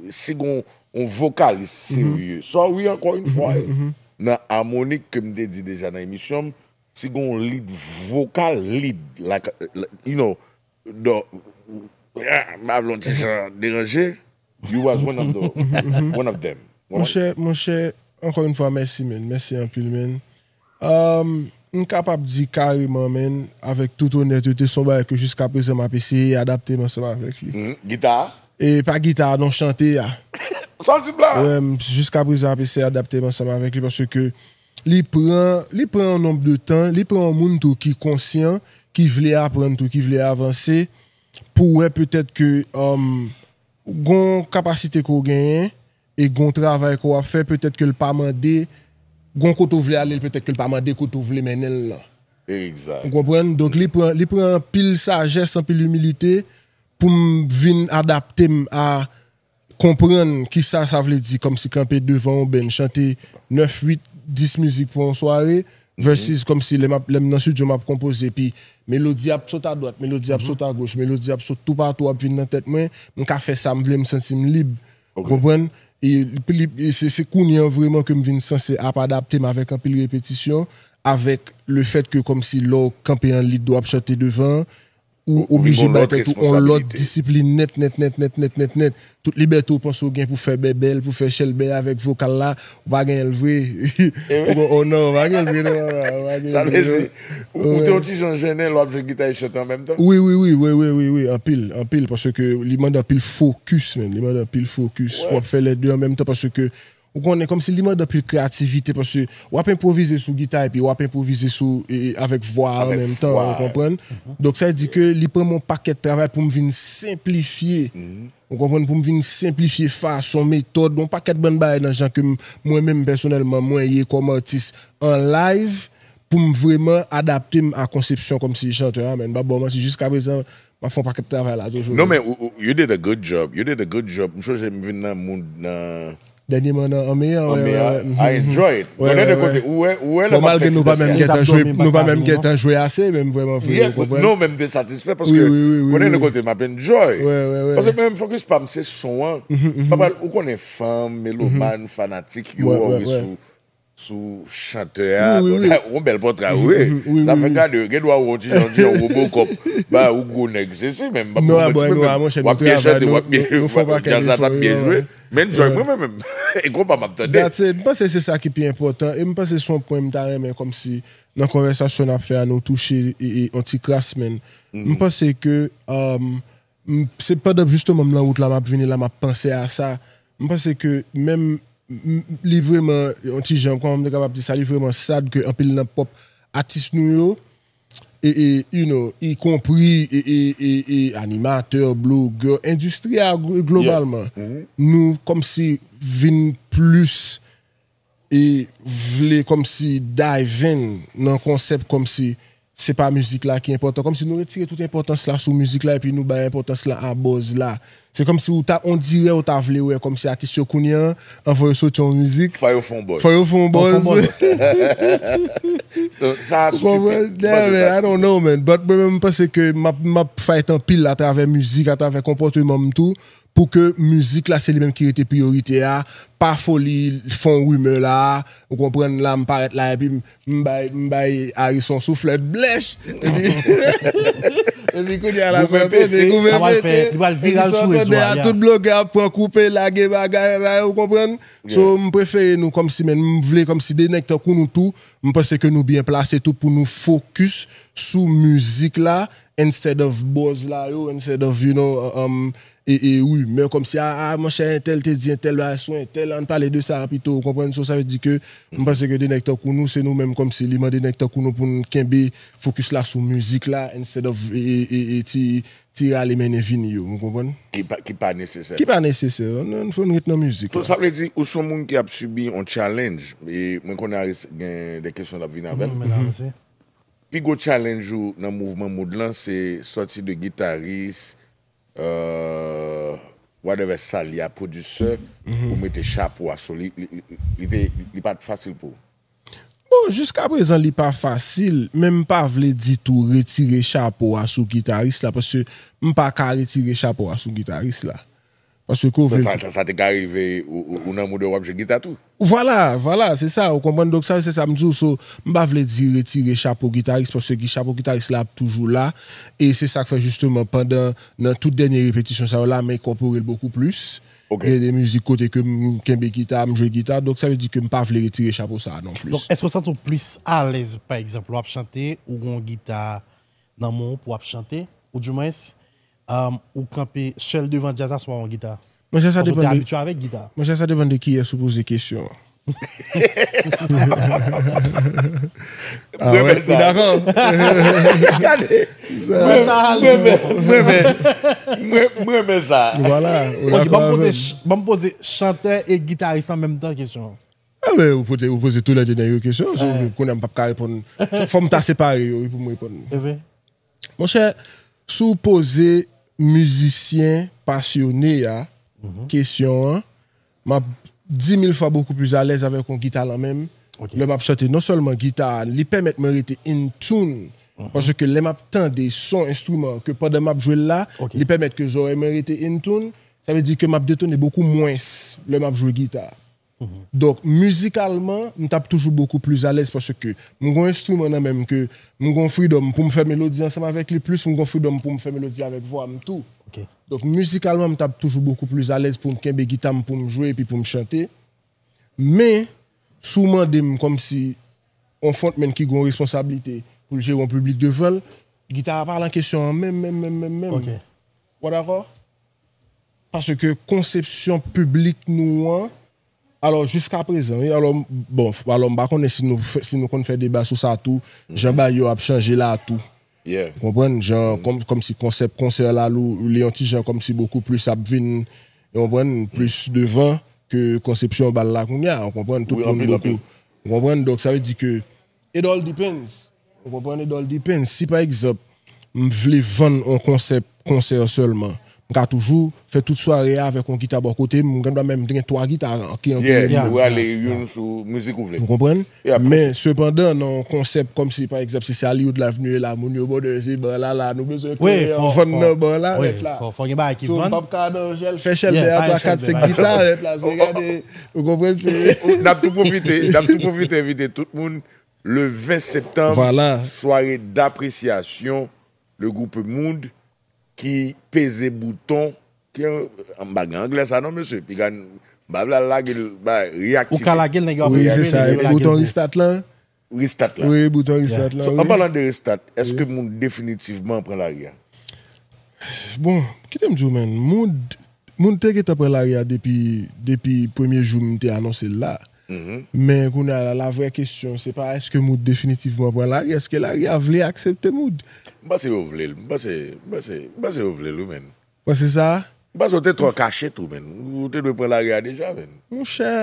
si gon yon vokalis Mhm. serye. Sorry ankò yon Mhm, fwa, mhm, mhm. nan Harmonik ke m te di deja nan emisyon m, si gon yon lead vokal, lead, like, uh, like, you know, do, ah, m pa vle yon ti jan deranje, you was one of the, one of them. Monchè, monchè, ankò yon fwa, mèsi, man. Mèsi anpil, man. Um, m kapab di kareman, man, avèk tout onètete, se yon bagay ke jiska prezan m ap eseye adapte m ansanm avèk li. Mhm. Gita? E pa gita, non, chante a. Santi m la. Wè, m, jiska prezan ap eseye adapte m ansanm avèk li paske li pran, li pran yon nonb de tan, li pran yon moun tou ki konsyan, ki vle aprann tou, ki vle avanse, pou wè petèt ke, um, gon kapasite ke w genyen, e gon travay ke w ap fè, petèt ke l pa mande, gon kote w vle ale l, petèt ke l pa mande kote w vle mennen l lan. Ou konprann? Donk, li pran, li pran anpil sajès, anpil imilite pou m vin adapte m a konprann kisa sa vle di, kòmsi kanpe devan yon band, chante nèf, uit, dis mizik pou yon sware, versus kòmsi lè m ap, lè m nan estidyo, m ap konpoze, epi melodi ap sot adwat, melodi ap sot agoch, melodi ap sot toupatou, ap vin nan tèt mwen, m ka fè sa m vle, m santi m lib. Ou konprann? E, li, e se, se kounye an vrèman ke m vin sanse ap adapte m avèk anpil repetisyon, avèk le fèt ke kòmsi lè w kanpe an lead, w ap chante devan, ou oblije bay tèt ou yon lòt disiplin nèt, nèt, nèt, nèt, nèt, nèt, nèt. Tout libète w panse w gen pou fè bèbèl, pou fè chèlbè avèk vokal la, ou pa genyen l vre. Ou kon-, oh non, ou pa genyen l vre, non, papa, ou pa genyen l vre, non. Sa vle di, ou, ou te yon ti jan jennen lè w ap jwe gita e chante an menm tan? Wi, wi, wi, wi, wi, wi, wi, anpil, anpil, paske li mande anpil fokis, man, li mande anpil fokis. W ap fè lè de an menm tan, paske ou konnen, kòmsi li mande anpil kreyativite, paske w ap enpwovize sou gita epi w ap enpwovize sou, e, e, avèk vwa a an menm tan, ou konprann? Donk, sa vle di ke li pran mwen yon pakèt travay pou m vin senplifye, ou konprann, pou m vin senplifye fason, metòd, yon pakèt bann bagay nan jan ke m, mwen menm, pèsonèlman, mwen ye kòm atis an live, pou m vrèman adapte m a konsepsyon kòmsi chantè a, men m p ap ba w manti, jiskaprezan, m ap fè yon pakèt travay la toujou. Non, men ou, ou, you did a good job. You did a good job. M sonje m vin nan mood nan dènyèman nan Anmeyan, wè, wè, wè. I enjoy it. Konnen de kote, ou wè, ou wè lè m ap fè ti dans la. Bon, malgre nou pa menm gentan jwe, nou pa menm gentan jwe ase, men m vrèman vle, ou konprann? Non, men m te satisfè paske konnen de kote m ap enjoy. Paske mwen menm focus pa m se son an. M pa pral, ou konnen fanm, melomàn, fanatik, yo always sou sou chantè a, yon bèl pòtra, wi. Sa fè gade, gen dwa ou yon ti jan, ti jan Robocop. Ba, ou gwo nèg, se si, men m p ap ba w manti, men w ap byen chante, w ap byen, djaz la t ap byen jwe. Men enjoy mwen, mwen menm. E konpa m ap tande. That's it. M panse se sa ki pi enpòtan. E m panse se yon pwen m ta renmen kòmsi nan konvèsasyon n ap fè a, nou touche e, e, yon ti kras, men. M panse ke, um, m, se pandan jisteman m nan wout la, m ap vini la, m ap panse a sa. M panse ke menm, m, m, li vrèman yon ti jan, kòman m te kapab di sa, li vrèman sad ke anpil nan pwòp atis nou yo, e, e, you know, ikonpri, e, e, e, e animatè, blogè, endistri a glo-, globalman, nou kòmsi vin plis e vle kòmsi dive in nan konsèp kòmsi se pa mizik la ki enpòtan. Kòmsi nou retire tout enpòtans la sou mizik la epi nou bay enpòtans la a buzz la. Se kòmsi ou ta, on dirè ou ta vle wè kòmsi atis yo kounye an, anvan yo soti yon mizik, fò yo fè yon buzz. Fò yo fè yon buzz. Sa a sou ti pwen. Ou konprann? Yeah, man, I don't know, man. But mwen menm, m panse ke m ap, m ap fight anpil atravè mizik, atravè konpòteman m tou, pou ke mizik la se li menm ki rete priyorite a, pa foli fè yon rimè la, ou konprann la, m parèt la, epi m, m bay, m bay Aris yon souflèt blèch, epi, epi kounye a la, sa w tande, goumen pete, epi sa w tande a, tout blogè ap pran koupe, lage bagay la, ou konprann? So, m prefere nou kòmsi, men m vle kòmsi de nèg tankou nou tou, m panse ke nou byen plase tou pou nou fokis sou mizik la, instead of buzz la yo, instead of, you know, um, e, e, rimè kòmsi, a, a, monchè, entèl te di entèl bagay sou entèl, ann pale de sa pito, ou konprann? So, sa vle di ke m panse ke de nèg tankou nou, se nou menm kòmsi, li mande nèg tankou nou pou n kenbe fokis la sou mizik la, instead of, e, e, e, e, ti, ti rale mennen vini yo, ou konprann? Ki pa, ki pa nesesè. Ki pa nesesè, n, n, fò n ret nan mizik la. So, sa vle di, ou se yon moun ki ap sibi yon challenge, e mwen konnen Aris gen de kesyon l ap vini avè l. Pi gwo challenge ou nan mouvman Mood lan, se sòti de gitaris, euh, whatever sa l ye a, pwodisè, ou mete chapo a sou li, li, li, li te, li pa t fasil pou ou? Bon, jiskaprezan, li pa fasil, men m pa vle ditou retire chapo a sou gitaris la, paske m pa ka retire chapo a sou gitaris la. Paske ke w vle. Sa, sa, sa te ka rive, ou, ou, ou nan mood w ap jwe gita tou. Vwala, vwala, se sa, ou konprann? Donk, sa, se sa m di w, so, m pa vle di retire chapo gitaris, paske ki chapo gitaris la ap toujou la, e se sa k fè, jisteman, pandan, nan tout dènye repetisyon sa yo la, m enkòpore l bokou plis. Gen de mizik kote ke m kenbe gita, m jwe gita, donk, sa vle di ke m pa vle retire chapo sa a non plis. Donk, èske w santi w plis alèz, pa egzanp, lè w ap chante, ou gen yon gita nan men w pou w ap chante, oudimwens, um, ou kanpe sèl devan djaz la swa yon gita? Monchè, sa depann de, abitye avèk gita. Monchè, sa depann de kiyès ou poze kesyon an. Ah, mwen renmen sa. Dakò. Gade. Mwen sa, mwen renmen, mwen renmen, mwen, mwen renmen sa. Vwala. Ok, ban m poze ch- ban m poze chantè e gitaris an menm tan kesyon. Ah, men, ou poze, ou poze tou lè de nèg yo kesyon, so, kounye a m p ap ka reponn. Fò, fò m ta separe yo, wi, pou m reponn. Monchè, si w poze mizisyen pasyone a kesyon an, m ap di mil fwa bokou plis alèz avèk yon gita lan men m. Lè m ap chante, non sèlman gita a, li pèmèt mwen rete in tune, paske lè m ap tande son enstriman ke pandan m ap jwe l la, li pèmèt ke zòrèy mwen rete in tune, sa vle di ke m ap detone bokou mwens lè m ap jwe gita. Donk, mizikalman, m t ap toujou bokou plis alèz paske m gon enstriman nan men m ke m gon freedom pou m fè melodi ansanm avèk li, plis m gon freedom pou m fè melodi avèk vwa m tou. Donk, mizikalman, m t ap toujou bokou plis alèz pou m kenbe gita m pou m jwe epi pou m chante. Men, si w mande m kòmsi yon frontman ki gon responsablite pou l jere yon piblik devan l, gita a pa lan kesyon an menm, menm, menm, menm, menm. Ou dakò? Paske konsepsyon piblik nou an, alò, jiskaprezan, wi, alò, bon, alò, m pa konnen si nou, si nou konn fè deba sou sa tou, jan bagay yo ap chanje la tou. Ou konprann? Jan, kòm, kòmsi konsèp konsè la, li, li yon ti jan kòmsi bokou plis ap vin, ou konprann, plis devan ke konsepsyon bal la kounye a, ou konprann, tout moun bokou. Ou konprann? Donk, sa vle di ke it all depends. Ou konprann? It all depends. Si, pa egzanp, m vle vann yon konsèp konsè sèlman, m ka toujou fè tout sware a avèk yon gita bò kote m, m gen dwa menm gen twa gita ki antoure m. Ou ale youn sou mizik ou vle. Ou konprann? Men, sepandan, nan yon konsèp kòmsi, pa egzanp, si se Hollywood Avenue la, moun yo bòdè, se ban la la, nou bezwen kleren an vann nan ban la, rèt la. Fò gen bagay ki vann. So, m p ap ka nan jèl, fè chèlbè a, twa, kat, senk gita, rèt la, se gade, ou konprann, se. N ap tou pwofite, n ap tou pwofite envite tout moun. Le vingt septanm, soirée d'appréciation, le groupe Mood ki peze bouton, ki an, m pa gen anglè sa non, mesye, piga m pa vle al lage l, ba, reaktive. Ou ka lage l, nèg yo ap reaktive. Wi, se sa, bouton restart lan. Restart la. Wi, bouton restart la, wi. An palan de restart, èske Mood definitivman pran lari a? Bon, kite m di w, man, Mood, Mood te gentan pran lari a depi, depi premye jou m te anonse l la. Men kounye a la, la vrè kesyon, se pa èske Mood definitivman pran lari, èske lari a vle aksepte Mood? M panse yo vle l. M panse, m panse, m panse yo vle l, wi, man. Panse sa? M panse w te twò kache tou, man. Ou te dwe pran lari a deja, man. Monchè.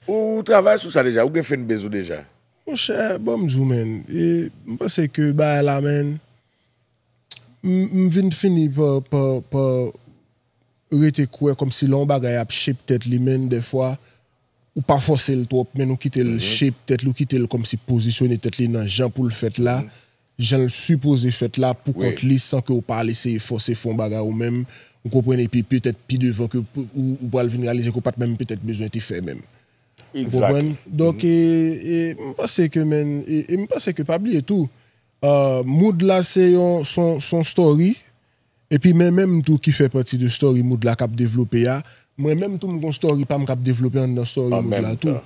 Ou travay sou sa deja, ou gen fanbase ou deja. Monchè, ban m di w, man. E, m panse ke bagay la, man, m, m vin fini pa, pa, pa rete kwè kòmsi lè yon bagay ap shape tèt li, men dèfwa, ou pa fòse l twòp, men ou kite l shape tèt li, ou kite l kòmsi pozisyone tèt li nan jan pou l fèt la, jan l sipoze fèt la, pou kont li, san ke w pa al eseye fòse fè yon bagay ou menm, ou konprann, epi petèt pi devan ke ou, ou, ou pral vin reyalize ke w pa t menm petèt bezwen te fè menm. Ou konprann? Donk, e, e, m panse ke, men, e, e m panse ke pa bliye tou, ah, Mood la se yon, se yon, se yon story, epi men menm tou ki fè pati de story Mood la k ap devlope a, mwen menm tou m gon story pa m k ap devlope anndan story Mood la tou.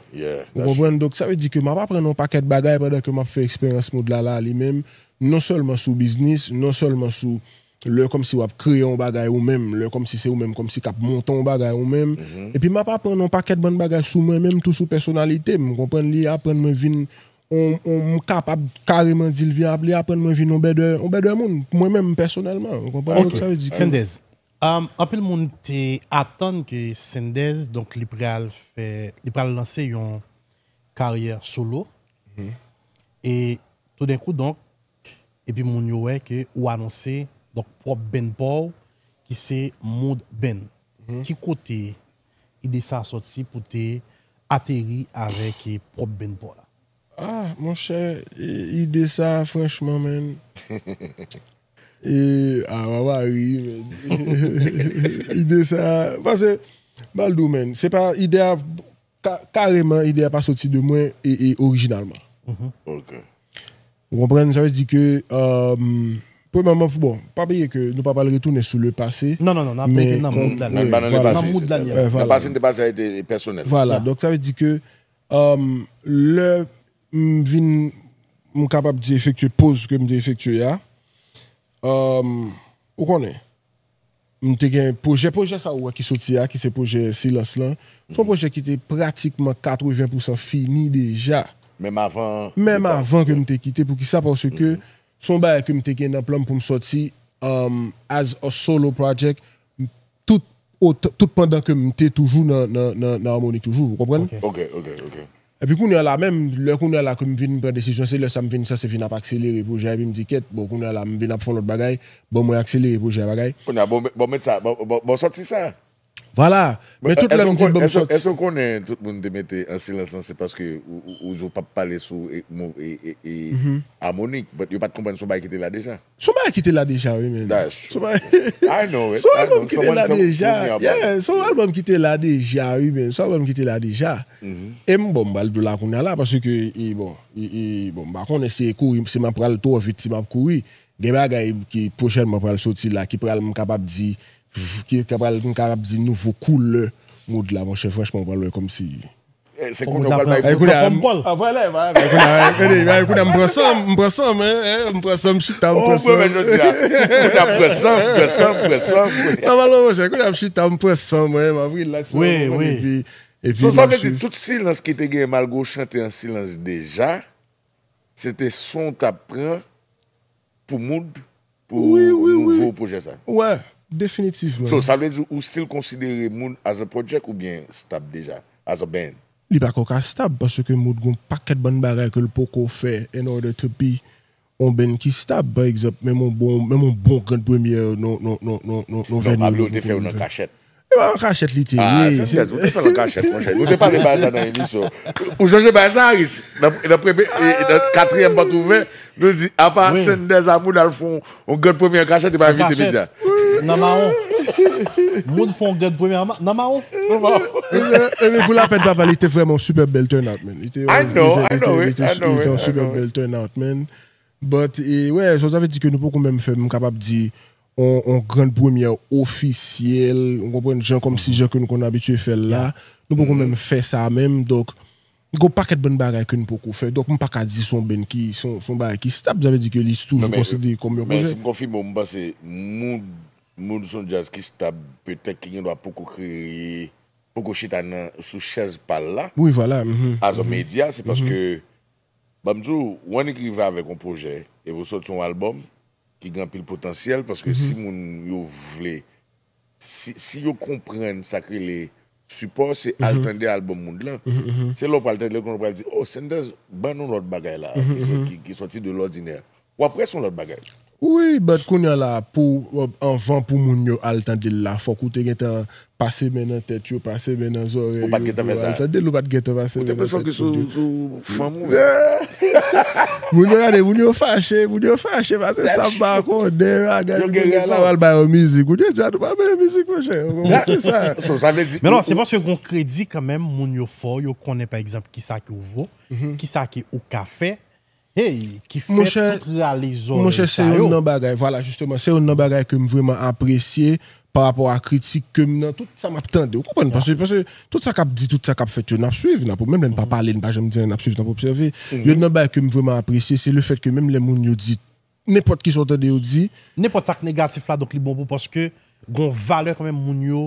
Ou konprann? Donk, sa vle di ke m ap aprann yon pakèt bagay pandan ke m ap fè eksperyans Mood la la li menm, non sèlman sou biznis, non sèlman sou lè kòmsi w ap kreye yon bagay ou menm, lè kòmsi se ou menm kòmsi k ap monte yon bagay ou menm. Epi m ap aprann yon pakèt bann bagay sou mwen menm tou, sou pèsonalite m, ou konprann, li aprann mwen vin yon, yon, m kapab kareman di l vin ap, li aprann mwen vin yon bèdè, yon bèdè moun, mwen menm pèsonèlman, ou konprann? Donk, sa vle di ke Sendèz, um, anpil moun te atann ke Sendèz, donk, li pral fè, li pral lanse yon karyè solo. E toudenkou, donk, epi moun yo wè ke ou anonse, donk, pwòp band pa w, ki se Mood Band. Ki kote ide sa sòti pou te ateri avèk, e, pwòp band pa w la? Ah, monchè, e, ide sa, franchman, man. E, ah, w ap ri, man. Ide sa, paske, m al di w, man, se pa ide a, ka-, kareman, ide a pa soti de mwen e, e orijinalman. Ou konprann? Sa vle di ke, um, premyèman, bon, pa bliye ke nou pa pral retounen sou le pase. Non, non, non, n ap rete nan Mood la. Nan Mood la, n ap rete nan Mood la. Nan pase, n te pase a te pèsonèl. Vwala, donk sa vle di ke, um, lè m vin, m kapab di efektye poz ke m te efektye a, um, ou konnen, M te gen pwojè, pwojè sa ou wè ki soti a, ki se pwojè Silans lan. Se yon pwojè ki te pratikman katreven pousan fini deja. Menm avan. Menm avan ke m te kite. Poukisa? Paske se yon bagay ke m te gen nan plan m pou m sòti um, as a solo project tout, tout pandan ke m te toujou nan, nan, nan, nan Harmonik toujou, ou konprann? Ok, ok, ok. Epi kounye a la menm, lè kounye a la ke m vin pran desizyon, se lè sa m vin sanse vin ap akselere pwojè a, epi m di kèt, bon kounye a la m vin ap fè yon lòt bagay, ban mwen akselere pwojè a bagay. Kounye a bon, bon, bon, bon, bon sòti sa. Vwala. Men tout lè m di l ban m sòti. Èske w konnen tout moun te mete an silans lan, se paske ou, ou, ou di w p ap pale sou e, mo- e, e, e, Harmonik, but yo pa t konprann se yon bagay ki te la deja. Se yon bagay ki te la deja, wi, men. That's true. Se yon bagay- I know it. Se yon I album know. ki te la Someone tell- deja. told me about Yeah, it. Se yon album ki te la deja, wi, men. Se yon album ki te la deja. E m, bon, m pral di w la kounye a la, paske, e, bon, e, e, bon, m pa konnen si e kouri, si m ap pral twò vit, si m ap kouri. Gen bagay ki pwochènman pral soti la, ki pral, m kapab di, ki pral, m kapab di nouvo koulè Mood la, monchè, franchman, ou pral wè kòmsi. Eh, se kounye a w pral bay Mood la pran fòm kò l. Ah, vwala, vwala. Kounye a, kounye a, kounye a, m pran san, m pran san, men, eh, m pran san, m chita, m Oh, pran mwen, san. men, jodi a. Kounye a, m pran san, m pran san, m pran san, kounye a. Nòmalman, monchè, kounye a, m chita, m pran san, mwen, m ap relax, Wi, mwen, wi. Epi, epi, So, sa m ap vle di, swiv. Tout Silans ki te gen, malgre w chante an silans deja, se te son w t ap pran pou Mood, pou Wi, wi, wi. Nouvo pwojè sa. Wè, definitivman. So, sa vle di, ou still konsidere Mood as a project oubyen stab deja, as a band? Li pa ko ka stab, paske Mood gon pakèt bann bagay ke l poko fè in order to be on band ki stab, pa egzanp, menm on bon, menm on bon grand premyè, non, non, non, non, non, non, Non, venue, Pablo nou te fè yo poko nan fè. kachèt. E pa nan kachèt li te Ah, ye, se se- mdèz, ou te fè l an kachèt, monchè. Nou te pale bagay sa nan emisyon. Ou chanje bagay sa, Aris? Nan, nan premye, e, nan katriyèm pòt ouvè, nou di, apa Wi. Sendèz a Mood al fè yon, yon grand premyè an kachèt, li pa An envite kachèt. medya. Nan mawon. Mood fè yon grand premyè an ma- nan mawon. E, e, e, pou lapèn papa, li te vrèman yon super bèl turnout, man. Li te, I know, li te, I li te, know li it, te, I know li te it, yon I super know it. bèl turnout, man. But, e, wè, sa, sa vle di ke nou poko menm fè, m kapab di, on, on grand premyè ofisyèl, ou konprann, jan kòmsi jan ke nou konn abitye fè l la, nou poko menm fè sa menm, donk, gon pakèt bann bagay ke nou poko fè, donk m pa ka di se on band ki, se on, se on bagay ki stab, sa vle di ke li toujou Non, men, konsidere kòm yon Men pwojè. si m konfime w, m panse Mood, Mood se on djaz ki stab, petèt ki gen dwa poko kreye, poko chita nan, sou chèz pa l la. Wi, vwala. Mhm. As a media, se paske, ban m di w, w annik rive avèk yon pwojè, epi w sòti yon albòm ki gen anpil potansyèl, paske si moun yo vle, si, si yo konprann sa k rele sipò, se al tande albòm Mood lan. Se lè w pral tande l, kounye a w pral di, oh, Sendèz ban nou lòt bagay la, ki sò- ki, ki sòti de lòdinè. W ap wè se yon lòt bagay. Wi, but kounye a la, pou, anvan pou moun yo al tande l la, fòk ou te gentan pase men nan tèt yo, pase men nan zòrèy yo, Ou pa t gentan pou yo fè sa. Al tande l, ou pa t gentan pase Ou te men nan enpresyon tèt ke sou, yo. Sou fanm ou. Moun yo gade, moun yo fache, moun yo fache, paske sa m pa konnen, bagay, Yo gen moun yo rezon. la al bay yo mizik, moun yo di, a, nou pa bay yo mizik, monchè, ou konprann, se sa. So, sa vle di, Men non, ou- se paske gon kredi kanmenm, moun yo fò, yo konnen pa egzanp kisa ke w vo, kisa ke ou ka fè, hey, ki fè Monchè, tout rale zòrèy Monchè, se sa yo. Youn nan bagay, vwala, jisteman, se youn nan bagay ke m vrèman apresye pa rapò a kritik ke m nan tout sa m ap tande. Ou konprann? Paske, paske tout sa k ap di, tout sa k ap fèt yo, n ap swiv, n ap, menm lè n pa pale, n pa janm di anyen, n ap swiv, n ap obsève. Youn nan bagay ke m vrèman apresye, se le fèt ke menm lè moun yo di, nenpòt ki sa w tande yo di, Nenpòt sa k negatif la, donk li bon pou paske gon valè kanmenm moun yo,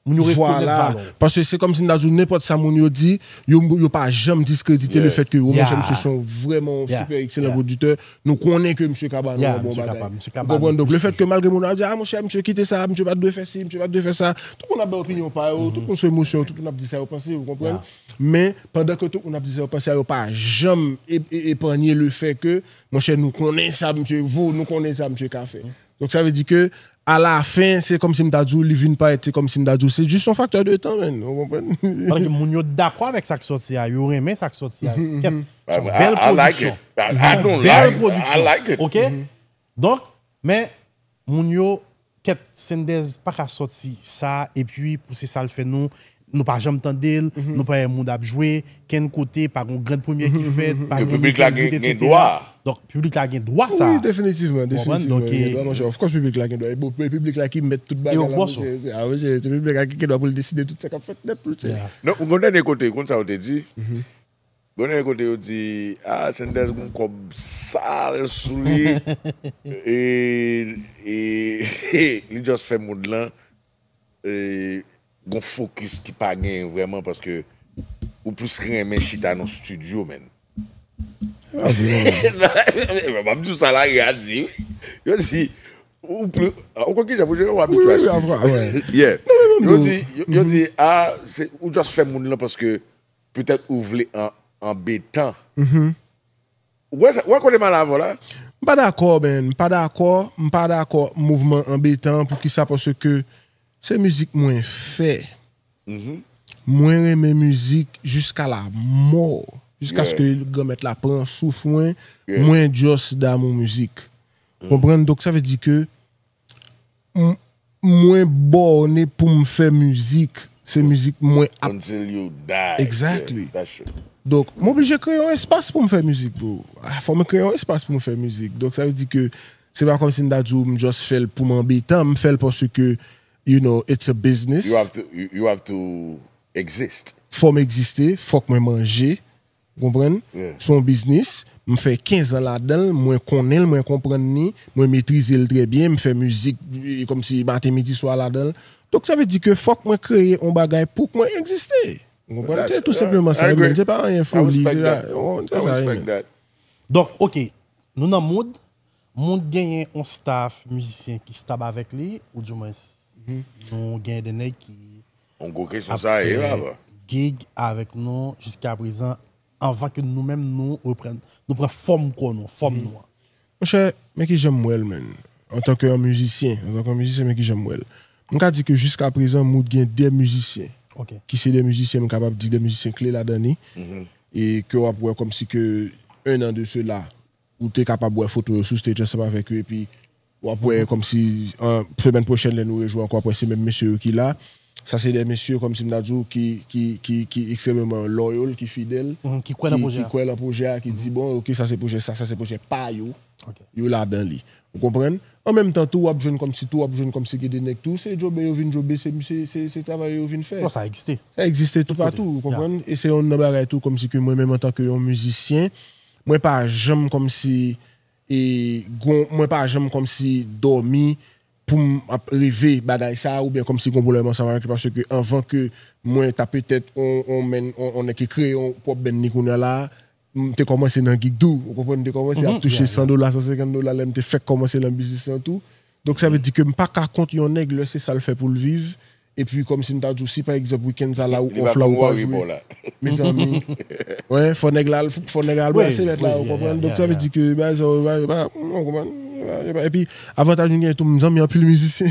moun yo rekonèt Vwala. Valè w. Paske se kòmsi m ta di w, nenpòt sa moun yo di, yo, yo pa janm diskredite Yeah. le fèt ke, oh, monchè, Yeah. Misye se yon vrèman yon Yeah. sipè ekselan Yeah. pwoditè. Nou konnen ke misye ka ba nou Yeah, yon bon misye ka bagay. ba, misye ka Ou ba konprann? nou Donk, le plis fèt ke malgre moun ap di, a, monchè, misye kite sa, misye pa t dwe fè si, misye pa t dwe fè sa. Tout moun ap bay opinyon pa yo, tout moun sou emosyon, tout moun ap di sa yo panse, ou konprann? Yeah. Men, pandan ke tout moun ap di sa yo panse a, yo pa janm e- e- epanye le fèt ke, monchè, nou konnen sa misye vo, nou konnen sa misye ka fè. Donk, sa vle di ke, alafen, se kòmsi m ta di w, li vin parèt, se kòmsi m ta di w, se jis yon faktè de tan, man. Ou konprann? Pandan ke moun yo dakò avèk sa k sòti a, yo renmen sa k sòti a. Kèt, se yon I- bèl I like pwodiksyon. it. I- I Se yon don't bèl like- pwodiksyon. I like it. Ok? Donk, men, moun yo, kèt, Sendèz pa ka sòti sa, epi pou se sa l fè nou, nou pa janm tande l, nou pa wè moun ap jwe, kenn kote, pa gon grand premyè ki fèt, pa Ke gen piblik la mikro gen- git, gen etsetera. Dwa. Donk, piblik la gen dwa sa. Wi, definitivman, Konprann? definitivman. Donk, Gen e- dwa, monchè. Of course, piblik la gen dwa. E bon, e piblik la ki mèt tout bagay yo la, bòs monchè. Se- ah, monchè, se piblik la ki gen dwa pou l deside tout sa k ap fèt nèt, monchè. Yeah. Non, yon dènye kote, konn sa w te di? Bon, gen kote yo di, ah, Senders gon kòb sal sou li. E, e li just fè moun lan. E, gon fokis ki pa genyen vrèman paske ou plis renmen chita nan studio, man. M ap di w sa la, a di, wi. Yo di, ou plis, ou konn ki jan pou jere, w abitye a suiv. Yeah. Yo di, yo, yo di, ah, se, ou just fè moun lan paske petèt ou vle an, anbetan. Ou wè sa, ou wè kote m al avè w la? M pa dakò, man. M pa dakò, m pa dakò mouvman anbetan. Poukisa? Paske se mizik mwen fè. Mwen renmen mizik jiska la mò, jiskaske Granmèt la pran souf mwen, mwen just damou mizik. Konprann? Donk, sa vle di ke m- mwen bòne pou m fè mizik. Se mizik mwen ap Until you die. Exactly. Yeah, that's true. Donk, m oblije kreye yon espas pou m fè mizik, bro. Ah, fò mwen kreye yon espas pou m fè mizik. Donk, sa vle di ke se pa kòmsi m ta di w m just fè l pou m anbetan, m fè l paske, you know, it's a business. You have to, you, you have to exist. Fò m egziste, fòk mwen manje, ou konprann? Yeah. Se yon biznis, m fè kenz an ladan l, mwen konnen l, mwen konprann li, mwen metrize l trè byen, m fè mizik, e, kòmsi maten, midi, swa ladan l. Donk, sa vle di ke fòk mwen kreye yon bagay pou k mwen egziste. Ou konprann? Se tou senpleman sa, man. Se pa anyen foli, se sa, se sa, man. Donk, oke, nou nan Mood. Mood genyen yon staff mizisyen ki stab avèk li, ou dimwens, nou genyen de nèg ki ap fè gig avèk nou jiska prezan, anvan ke nou menm nou reprann, nou pran fòm kò nou, fòm nou an. Monchè, men ki jan m wè l, man. Antanke yon mizisyen, antanke yon mizisyen, men ki jan m wè l. M ka di ke jiska prezan, Mood gen de mizisyen. Ki se de mizisyen, m kapab di de mizisyen kle ladan li. E ke w ap wè kòmsi ke un an de cela, ou te kapab wè foto yo sou stage ansanm avèk yo, epi w ap wè kòmsi, an, semèn pwochèn, lè nou rejwe ankò, w ap wè se menm mesye yo ki la. Sa se de mesye, kòmsi m ta di w, ki, ki, ki, ki ekstrèmeman loyal, ki fidèl, ki kwè nan pwojè a, ki di, bon, oke, sa se pwojè sa, sa se pwojè pa yo, yo ladan li. Ou konprann? An menm tan tou, w ap jwenn kòmsi tou, w ap jwenn kòmsi gen de nèg tou, se djobe yo vin djobe, se, se, se, se travay yo vin fè. Sa egziste toupatou, ou konprann? E se yonn nan bagay tou, kòmsi ke mwen menm antanke yon mizisyen, mwen pa janm kòmsi e gon, mwen pa janm kòmsi dòmi pou m ap reve bagay sa, oubyen kòmsi gon pwoblèm ansanm avèk li, paske anvan ke mwen ta petèt on, on, on, on nèg ki kreye yon pwòp band li kounye a la, m te kòmanse nan gig tou, ou konprann, m te kòmanse ap touche san dola, san senkant dola lè m te fèk kòmanse nan biznis lan tou. Donk, sa vle di ke m pa ka kont yon nèg lè se sa l fè pou l viv, epi kòmsi m ta di w, si pa egzanp, wikenn sa la ou off la, ou pa jwe. Mezanmi. Wen, fò nèg la, fò nèg la al brase mèt la, ou konprann? Donk, sa vle di ke, bagay sa yo, pa, pa, ou konprann? Epi, avantaj nou gen tou, m zanmi anpil mizisyen.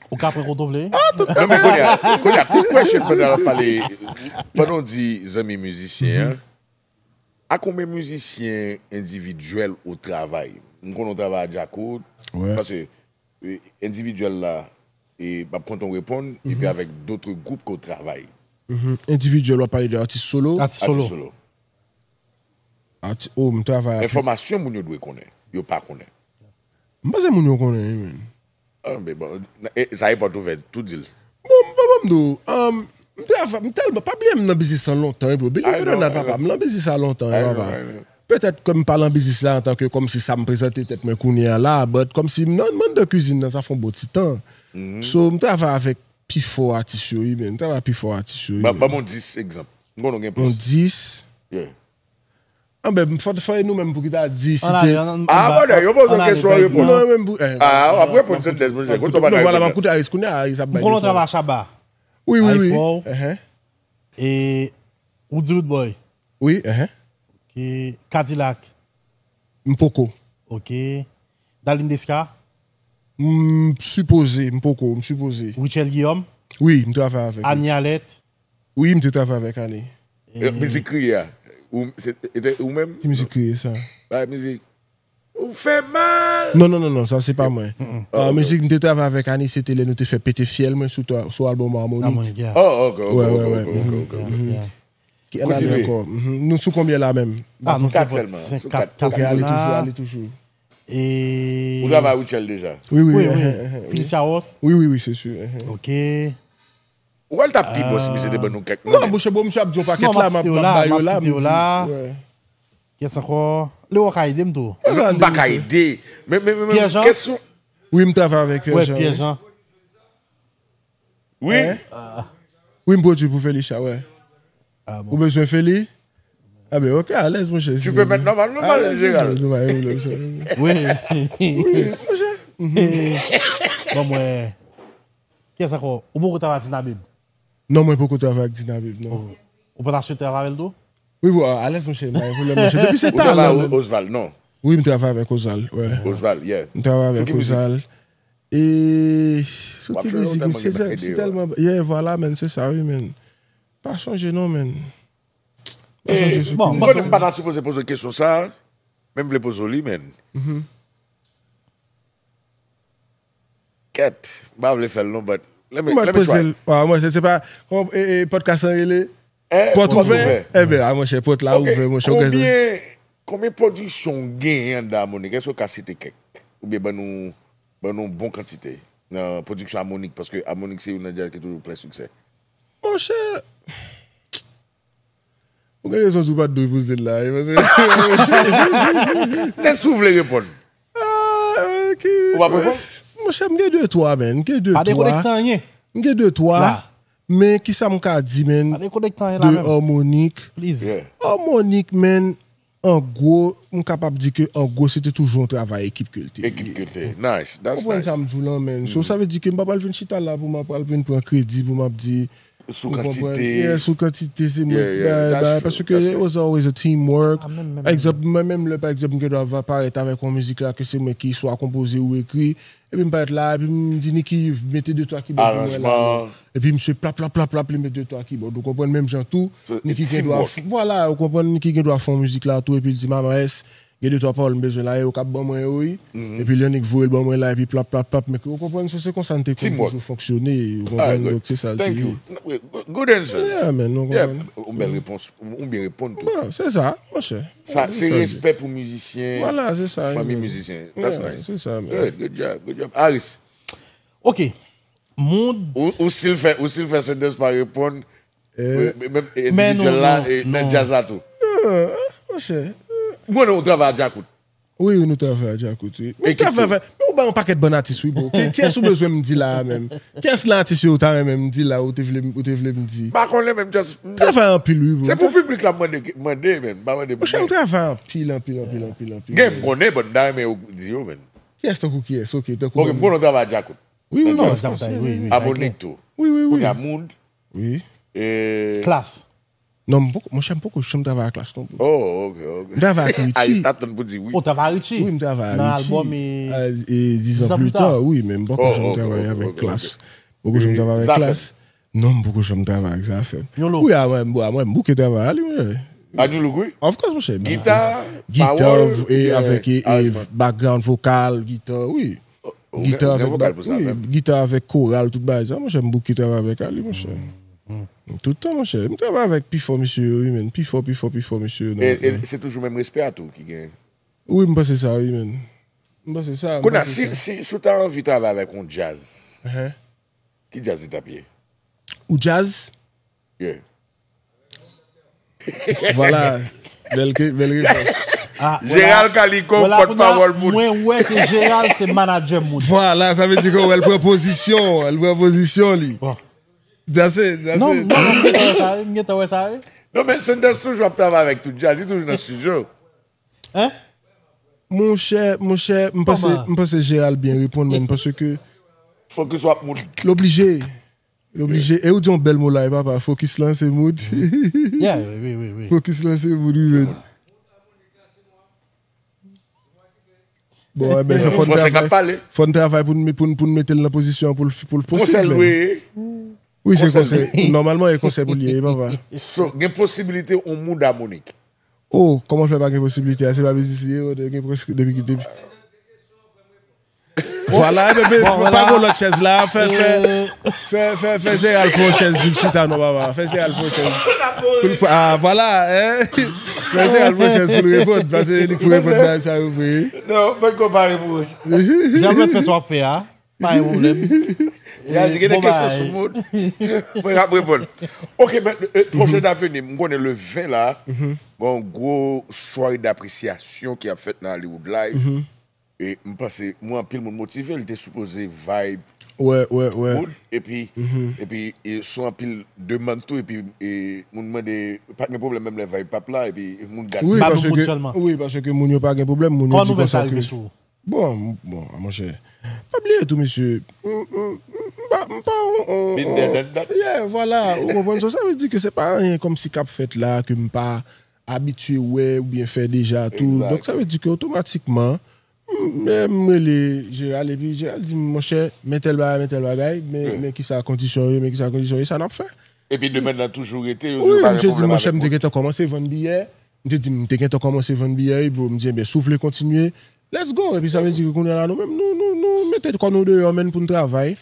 Ou ka pran kote w vle. Non, men kounye a, kounye a, quick question pandan l ap pale, pandan w di zanmi mizisyen an, a konbyen mizisyen endividyèl ou travay? M konnen w travay ak Djakout, paske, e, endividyèl la, e, m ap kontan w reponn, epi avèk dòt gwoup ke w travay. Endividyèl, w ap pale de atis solo? Atis solo. Atis, oh, m travay ak. Enfòmasyon moun yo dwe konnen, yo pa konnen. M panse moun yo konnen, wi, men. Ah, men bon, e, sa e pòt ouvè, tou di l. Bon, m pa ban m di w, um, m te ava-, m tèlman, pa bliye m nan biznis lan lontan, wi, bro. Believe it or not, papa, m nan biznis la lontan, wi, papa. Petèt ke m pa nan biznis la antanke kòmsi sa m prezante tèt mwen kounye a la, but kòmsi m nan mond de kwizin nan, sa fè yon bon ti tan. So, m travay avèk pifò atis yo, wi, men. M travay pifò atis yo, wi, men. Ban m yon dis egzanp. M konnen w gen plis. Yon dis? Yeah. Anben, fò, fò e nou menm pou ki ta di si te. Ah, brother, yo poze w kesyon, w reponn. Non, menm pou, eh, ah, w ap reponn sèt lèz, monchè. Kote w bagay. Non, vwala, m ap koute Aris kounye a, Aris ap bay. M konnen w travay ak Shabba. Wi, wi, wi. E Woody Root Boy. Wi, ehe. Ok. Kadilak. M poko. Ok. Dalin Deska. M sipoze, m poko, m sipoze. Richel Guillaume. Wi, m travay avèk li. Ani Alèt. Wi, m te travay avèk Ani. E, mizik kriye a. Ou, se, e te ou menm? Ki mizik kriye sa? Bay mizik. Ou fè mal. Non, non, non, non, sa se pa mwen. Ah, mizik m te travay avèk Ani, se te lè nou te fè Pete Fyèl mwen sou, sou albòm Harmonik. Harmonik, yeah. Oh, ok, ok, ok, ok, ok, ok. Ki annale ankò? Nou sou konbyen la menm? Ah, nou sou kat sèlman. Sou kat, kat. Ok, ale toujou, ale toujou. E ou travay Richel deja? Wi, wi, wi. Felicia Ross? Wi, wi, wi, se si. Ok. Ou wè l t ap pi bon si misye te ban nou kèk non, mwen menm. Monchè, bon, misye ap di yon pakèt la, m ap ba yo la, m ap di w la. Kiyès ankò? Lewo ka ede m tou. M pa ka ede. Men, men, men, men, Pierre Jean? Kesyon. Wi, m travay avèk Pierre Jean. Pierre Jean. Wi. Wi, m pwodui pou Felicia, wè. Ah bon. Ou bezwen Feli? Ah ben, ok, alèz, monchè. Tu peux mettre normal, normal, Gérald. Wi. Wi, monchè. Bon, mwen. Kiyès ankò? Ou poko travay ak Dinabib? Non, mwen poko travay ak Dinabib, non. Ou pa ta swete travay avè l tou? Wi, bon, alèz, monchè, pa gen pwoblèm, monchè. Depi se talan. Ou travay avèk Osval, non? Wi, m travay avèk Osval, wè. Osval, yeah. M travay avèk Osval. E sou ki mizik, se tèlman, yeah, vwala, men, se sa, wi, men. Pa sonje non, men. Pa sonje sou ki mizik. M konnen m pa ta sipoze poze kesyon sa, men m vle poze w li, men. Kèt, m pa vle fè l non, but let me, let me try. Mwen, se, se pa, e, e, pòdkas lan rele? Pòt ouvè? Enben, a, monchè, pòt la ouvè, monchè. Konbyen, konbyen pwodiksyon w genyen anndan Harmonik? Èske w ka site kèk? Oubyen ban nou, ban nou bon kantite nan pwodiksyon Harmonik, paske Harmonik se youn nan djaz ki toujou plen siksè. Monchè, ou gen rezon di w pa t dwe poze l la, wi, paske se si w vle reponn. Ah, ok. Ou p ap reponn? Monchè, m gen de twa, man. M gen de twa. Pa dekonekte anyen. M gen de twa. Men kisa m ka di, man, de Harmonik? Harmonik, man, an gwo, m kapab di ke an gwo, se te toujou yon travay ekip ke l te ye. Ekip ke l te ye. Nice. That's nice. Ou konprann sa m di w lan, man. So, sa vle di ke m pa pral vin chita la pou m ap pral vin pran kredi, pou m ap di, sou kantite. Yeah, sou kantite, se mwen ki bay, bay, paske it was always a teamwork. Pa egzanp, mwen menm lè, pa egzanp, m gen dwa va parèt avèk yon mizik la ke se mwen ki swa konpoze ou ekri, epi m parèt la, epi m di Nicky mete de twa kibòd pou mwen la. Epi misye plap, plap, plap, plap, li met de twa kibòd. Ou konprann, menm jan tou, Nicky gen dwa, vwala, ou konprann, Nicky gen dwa fè yon mizik la tou, epi l di, "Mama S, gen de twa pawòl m bezwen la, e ou k ap ban mwen yo, wi." Epi lè Nick voye l ban mwen la, epi plap, plap, plap, men ou konprann, se, se konsa n te konn toujou fonksyone, ou konprann, donk se sa l te ye. Good answer. Yeah, man, ou konprann. Yon bèl repons, ou byen reponn tou. Se sa, monchè. Sa, se respè pou mizisyen, fanmi mizisyen. That's nice. Se sa, man. Good, good job, good job. Aris. Ok. Ou, ou si l fè, ou si l fè Sanders pa reponn, menm endividyèl la, nan djaz la tou. Monchè. M konnen ou travay ak Djakout. Wi, wi, nou travay ak Djakout, wi. Men ou travay avèk, men ou bay yon pakèt bann atis, wi, bro. Kiyès ou bezwen m di la a menm? Kiyès nan atis yo ou ta renmen m di la, ou te vle, ou te vle m di? M pa konnen menm, just, m travay anpil, wi, bro. Se pou piblik la m mande, mande, men m pa mande pou mwen. Monchè, m travay anpil, anpil, anpil, anpil, anpil. Gen, m konnen, but m ta renmen ou di yo, men. Kiyès tankou kiyès? Ok, tankou. Ok, m konnen ou travay ak Djakout. Wi, wi, wi. Harmonik tou. Wi, wi, wi. Kounye a Mood. Wi. Klass. Non, m poko, monchè, m poko janm travay ak Klass non. Oh, ok, ok. M travay ak Richie. Aris t ap tann pou di wi. Ou travay ak Richie? Wi, m travay ak Richie. Nan albòm e, e Dix ans plus tard, wi, men m poko janm travay avèk Klass. M poko janm travay avèk Klass. Non, m poko janm travay ak Zafèm. Wi, a mwen, a mwen, m bouke travay a li, wi. A New Look, wi. Of course, monchè. Gita, gita, pawòl, e avèk, e, e, background vocal, gita, wi. Gita avèk, wi, gita avèk koral, tout bagay sa, monchè, m bouke travay avèk Aly, monchè. Tout tan, monchè. M travay avèk pi fò mesye yo, wi, men. Pi fò, pi fò, pi fò mesye yo. E, e se toujou menm respè a tou ki gen. Wi, m panse sa, wi, men. M panse sa, m panse sa. Kounye a, si, si, si w ta anvi travay avèk yon djaz, ki djaz li t ap ye? Ou djaz? Yeah. Vwala. Bèl ke, bèl repons. Gérald Calico, pòtpawòl Mood. Mwen wè ke Gérald se manadjè Mood. Vwala, sa vle di ke wè l pran pozisyon, l pran pozisyon li. That's it, that's it. Non, non, non, m gentan wè sa, wi, m gentan wè sa, wi. Non, men Sanders toujou ap travay avèk tout djaz, li toujou nan estidyo. Hein? Monchè, monchè, m panse, m panse Gérald byen reponn, men paske fokis w ap Mood. L oblije. L oblije. E ou di yon bèl mo la, e papa, fokis lan se Mood. Yeah, wi, wi, wi. Fokis lan se Mood, wi, men. Bon, e ben, se fò n travay, fò n travay pou n, pou n, pou n mete l nan pozisyon pou l, pou l posib, men. Wi, se konsèy. Nòmalman, e konsèy pou l ye, e papa. So, gen posibilite yon Mood Harmonik. Oh, kòman fè pa gen posibilite a? Se pa biznis li ye, bro, gen preske depi ki depi. Vwala, e bebe, pa gen lòt chèz la, fè, fè, fè, fè, fè Gérald fè yon chèz vin chita, non, papa. Fè Gérald fè yon chèz. Pou l pa, ah, vwala, hein. Fè Gérald fè yon chèz pou l reponn, paske li pou reponn bagay sa yo vre. Non, mwen konpare pou ou. Jan mèt fè sa w ap fè a. Pa gen pwoblèm. Yal di gen de kesyon sou moun. Mwen ap reponn. Ok, men pwochèn avni, m konnen le ven la, gen yon gwo sware d'apresyasyon ki ap fèt nan Hollywood Live. E m panse, mwen anpil moun motive, li te sipoze vibe Wè, wè, wè. Wood, epi, epi e, sou anpil demann tou, epi e, moun mande, pa gen pwoblèm menm lè vibe p ap la, epi moun gade. Wi, Ba nou paske, bout sèlman. Wi, paske moun yo pa gen pwoblèm, moun yo Kòman di nouvèl konsa sa ke rive sou ou? Bon, bon, a monchè. Pa bliye tou, mesye. M m- m pa m pa on- on- Been there, on- done that. Yeah, vwala. Ou konprann sa? Sa vle di ke se pa anyen kòmsi k ap fèt la, ke m pa abitye wè oubyen fè deja tou. Exact. Donk, sa vle di ke otomatikman, m m rele Gérald, epi Gérald di m, monchè, men tèl bagay, men tèl bagay, men, men kisa kondisyon yo, men kisa kondisyon yo, sa n ap fè. Epi demann nan toujou rete, yo di Wi, yo pa gen misye di, pwoblèm monchè, avèk m te moun. Gentan kòmanse vann biyè. M te di, m te gentan kòmanse vann biyè, wi, bro. M di, enben, si w vle kontinye, let's go. Epi sa vle di ke kounye a la, nou menm, nou, nou, nou mete kò nou deyò, menm pou n travay.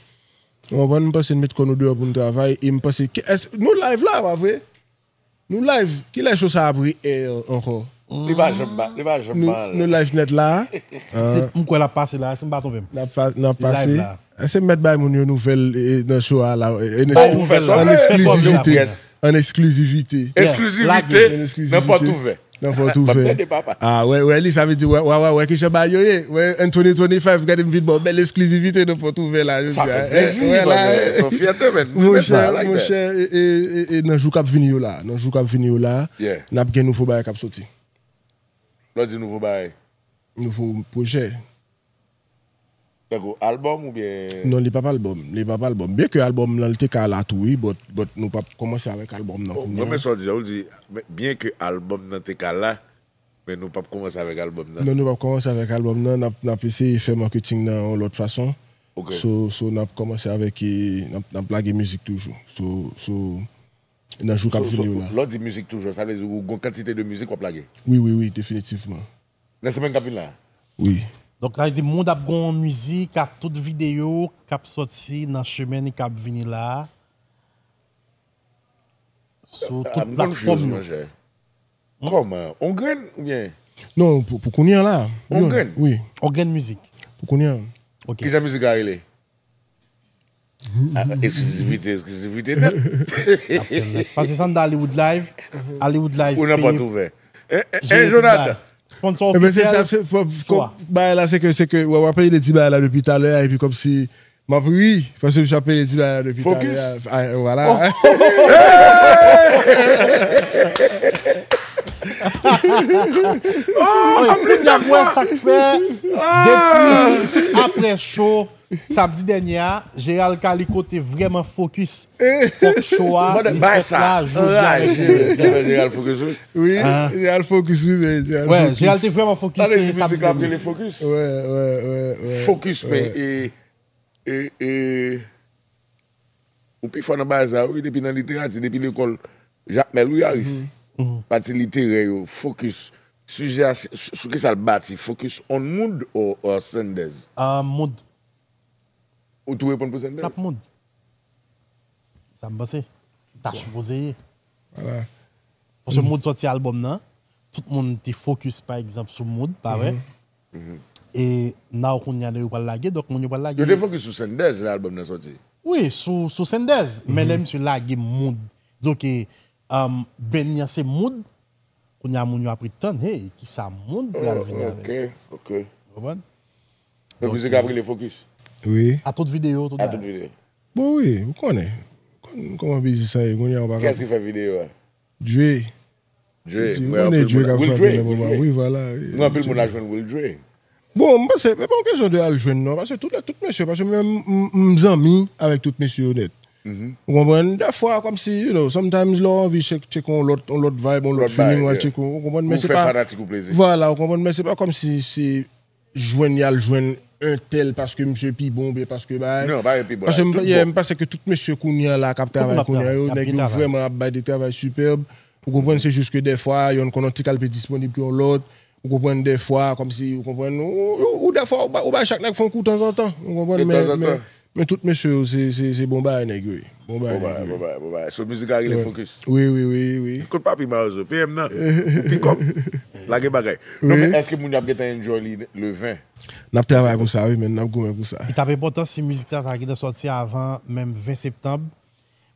Ou konprann? M panse n met kò nou deyò pou n travay. E m panse, ke- èske- nou live la, pa vre? Nou live. Kilè show sa ap re-air ankò? Li pa janm ba, li pa janm Nou, mal. nou live nèt la. Se- M kwè l ap pase la, si m pa twonpe m. N ap pa- n ap Li live pase. la. Èske m mèt bay moun yo nouvèl e, nan show a la, e, en Bay ekskli- nouvèl la. an Fè eksklizivite? Yes. An eksklizivite. Yeah, Eksklizivite, lage. An eksklizivite. Nan pòt ouvè. Nan pòt M ap ouvè. tande, papa. Ah, wè, wè, li, sa vle di, wè, wè, wè, wè, kijan bagay yo ye. Wè, an twenty twenty-five, gade m vin ba w bèl eksklizivite nan pòt ouvè la. Sa fè Eh, plezi, wè, la, man. eh. Se yon fyète, man. Mon Men sa, chè, I like mon that. chè, e, e, e, e, nan jou k ap vini yo la, nan jou k ap vini yo la, Yeah. n ap gen nouvo bagay k ap soti. Lè w di nouvo bagay. Nouvo pwojè. Tankou albòm oubyen. Non, li p ap albòm. Li p ap albòm. Byen ke albòm lan, li te ka la tou, wi, but, but nou p ap kòmanse avèk albòm nan Oh, kounye mwen a. men sa w di a, w di, men- byen ke albòm nan te ka la, men nou p ap kòmanse avèk albòm nan. Non, nou p ap kòmanse avèk albòm nan. N ap, n ap eseye fè marketing nan yon lòt fason. Ok. So, so n ap kòmanse avèk, e, n ap, n ap lage mizik toujou. So, so, nan jou k ap So- so- vini yo la. Lè w di mizik toujou, sa vle di ou gon kantite de mizik w ap lage. Wi, wi, wi, definitivman. Nan semèn k ap vin la. Wi. Donk, sa vle di, moun ap gon mizik ak tout videyo k ap sòti nan semèn k ap vini la. Sou tout Ah, m platfòm confused, yo. Monchè. Kòman? On grenn oubyen? Non, pou, pou kounye a la. On Yon, grenn? Wi, On grenn mizik. Pou kounye a. Ok. Kijan mizik la rele? Ah, eksklizivite, eksklizivite nèt. Paske sa nan Hollywood Live, Hollywood Live. Ou nan peye- pòt ouvè. Eh, eh, Jere eh, Jonathan. Sponsor Ebyen, se ofisyèl. sa, se, pou- Swa. pou- bagay la, se ke, se ke, wè, w ap pale de ti bagay la depi talè a, epi kòmsi, m ap ri, paske m ap pale de ti bagay la depi talè Focus. a. Ah, voilà. Wi, kounye a m wè sa k fè depi apre show samdi dènye a, Gérald Calico te vrèman focus. Fòk show a Mwen li bay fèt sa. La jodi a avèk Gérald. Gérald, Gérald Focus, wi. Wi, Gérald Focus, wi, men Gérald Wè, Focus. Gérald te vrèman focus. Tande Se mizik samdi la ap dènye. Rele Focus. Wè, wè, wè, wè. Focus, men e, e, e, ou pi fò nan bagay sa, wi, depi nan literati, depi lekòl, Jakmèl, wi, Aris. Pati literè yo, Focus. Sijè a, se- sou sou ki sa l bati? Focus on mood or, or Senders? Ah, mood. Ou tou reponn pou Senders? N ap mood. Sa m panse. Ta sipoze ye. Voilà. Paske mood sòti albòm nan, tout moun te focus, pa egzanp, sou mood, pa vre? E now kounye a yo pral lage, donk moun yo pral lage. Yo te focus sou Senders lè albòm nan sòti. Wi, sou, sou Senders. Men lè misye lage mood, di, ok, um, benn nan se mood, kounye a moun yo ap ret tann, hey, kisa mood pral vini avèk? Ok, ok. Ou konprann? Donk mizik la ap rele Focus. Wi. A tout videyo, tout A bagay. Tout videyo. Bon, wi, ou konnen. Ou konn kòman biznis sa ye, kounye a ou pa ka. Kiyès ki fè videyo a? Dre. Dre. Ou Mwen konnen anpil Dre moun- k ap Will frape Dre, nan Will moman. Dre. Wi, voilà. Mwen anpil moun al jwenn Will Dre. Bon, m panse, e pa yon kesyon de al jwenn, non, paske tout, tout mesye, paske mwen, m- m- m zanmi avèk tout mesye yo nèt. Ou konprann? Dèfwa, kòmsi, you know, sometimes lè w anvi check, check yon lòt, yon lòt vibe, yon lòt Lòt feeling, vibe, w al yeah. Check, ou konprann? Men Ou se fè pa, fanatik ou plezi. Voilà, ou konprann? Men se pa kòmsi se jwenn y al jwenn entèl paske misye pi bon, oubyen paske bagay. Non, pa gen pi bon. Paske m, Tout yeah, bon. M panse ke tout mesye kounye a la k ap Tout moun travay ap kounye a travay, yo, y ap nèg byen yo travay. Vrèman ap bay de travay sipèb. Ou konprann? Se jis ke dèfwa, yonn konn yon ti kalite disponib ke yon lòt. Ou konprann? Dèfwa, kòmsi, ou konprann? Ou, ou, ou dèfwa, ou ba, ou ba chak nèg fè yon kou tanzantan. Ou konprann? De Men, tanzantan. men, Men tout mesye yo, se, se, se bon bagay nèg yo ye. Bon bagay nèg yo ye. Bon bagay, bon bagay. So mizik la rele Focus. Wi, wi, wi, wi. Kot papi Mawozo, P M nan. Ou pikòp. Lage bagay. Non, men èske moun yo ap gentan enjoy li le ven? N ap travay pou sa, wi, men n ap goumen pou sa. Li t ap enpòtan si mizik sa ta gentan sòti avan menm ven septanm.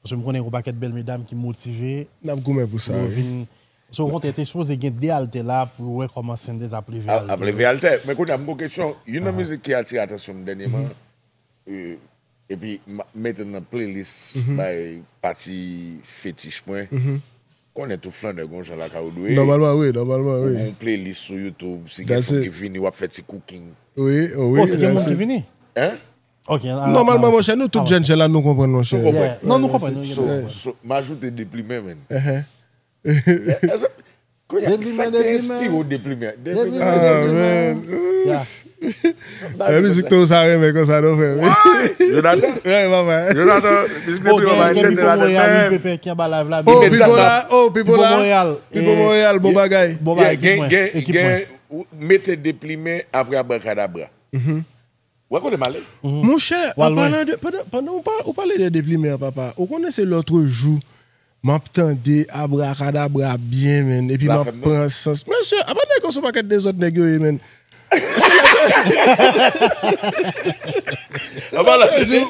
Paske m konnen yon pakèt bèl medam ki motive. N ap goumen pou sa, wi. Vin, so, okontrè, te sipoze gen de altè la pou wè kòman Senders ap leve altè. Ap leve altè. Men kounye a, m gon kesyon. Youn nan mizik ki atire atansyon m dènyèman, e, epi m ap mete l nan playlist bay pati fetich mwen. Konnen tout flannè gon jan lakay ou dwe ye. Nòmalman, wi, nòmalman, wi. Ou gon playlist sou YouTube, si gen fòk ki vini, w ap fè ti cooking. Wi, wi. Oh, si gen moun ki vini? Hein? Ok. Nòmalman, monchè, nou tout jèn jan la, nou konprann, monchè. Nou konprann. Non, nou konprann. So, so, m ajoute Deplimen, men. Kounye a, sa ki te enspire w Deplimen? Deplimen, Deplimen. Ah, man. Mizik tou sa renmen konsa, nou fè. Jonathan. Wi, papa. Jonathan, mizik Deplimen, papa, gen Pipo Montréal, wi, Pepe, ki anba live la. Oh, Pipo la, oh, Pipo la. Pipo Montréal, bon bagay. Bon bagay, ekip mwen, ekip mwen. Mete Deplimen apre Abrakadabra. Ou wè kote m ale? Monchè, an palan de, pandan, pandan ou pa, ou pale de Deplimen an, papa, ou konnen se lòtrejou, m ap tande Abrakadabra byen, men, epi m ap pran sans. Mesye, apa nèg yo se yon pakèt dezòd nèg yo ye, men. Apa nèg yo se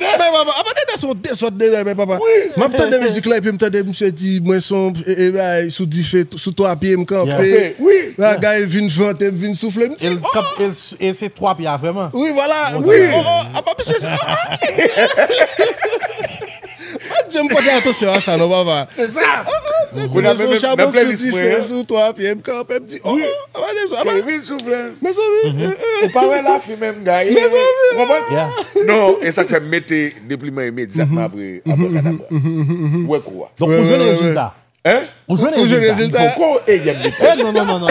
yon dezòd de nèg, men, papa. M ap tande mizik la, epi m tande misye di, mwen se yon, e, e, bay, sou dife, sou twa pye m kanpe. Bagay vin vante, m vin soufle, m di, oh! E se twa pye a, vrèman. Wi, vwala. Wi, oh, oh, apa misye se, oh, oh. Pa janm pòte atansyon a sa, non, papa. Se sa. Kounye a, menm nan playlist mwen an, sou twa pye, m kanpe, m di, oh, oh, apa de sa, apa. Kevin Soufflé. Mezanmi. Ou pa wè lafi menm, guy. Mezanmi. Ou konprann? Non, e sa k fè m mete Deplimen imedyatman apre Abrakadabra. Ou wè kou a. Donk, ou jwenn rezilta. Hein? Ou jwenn rezilta. Poko, e, y ap di. Eh, non, non, non.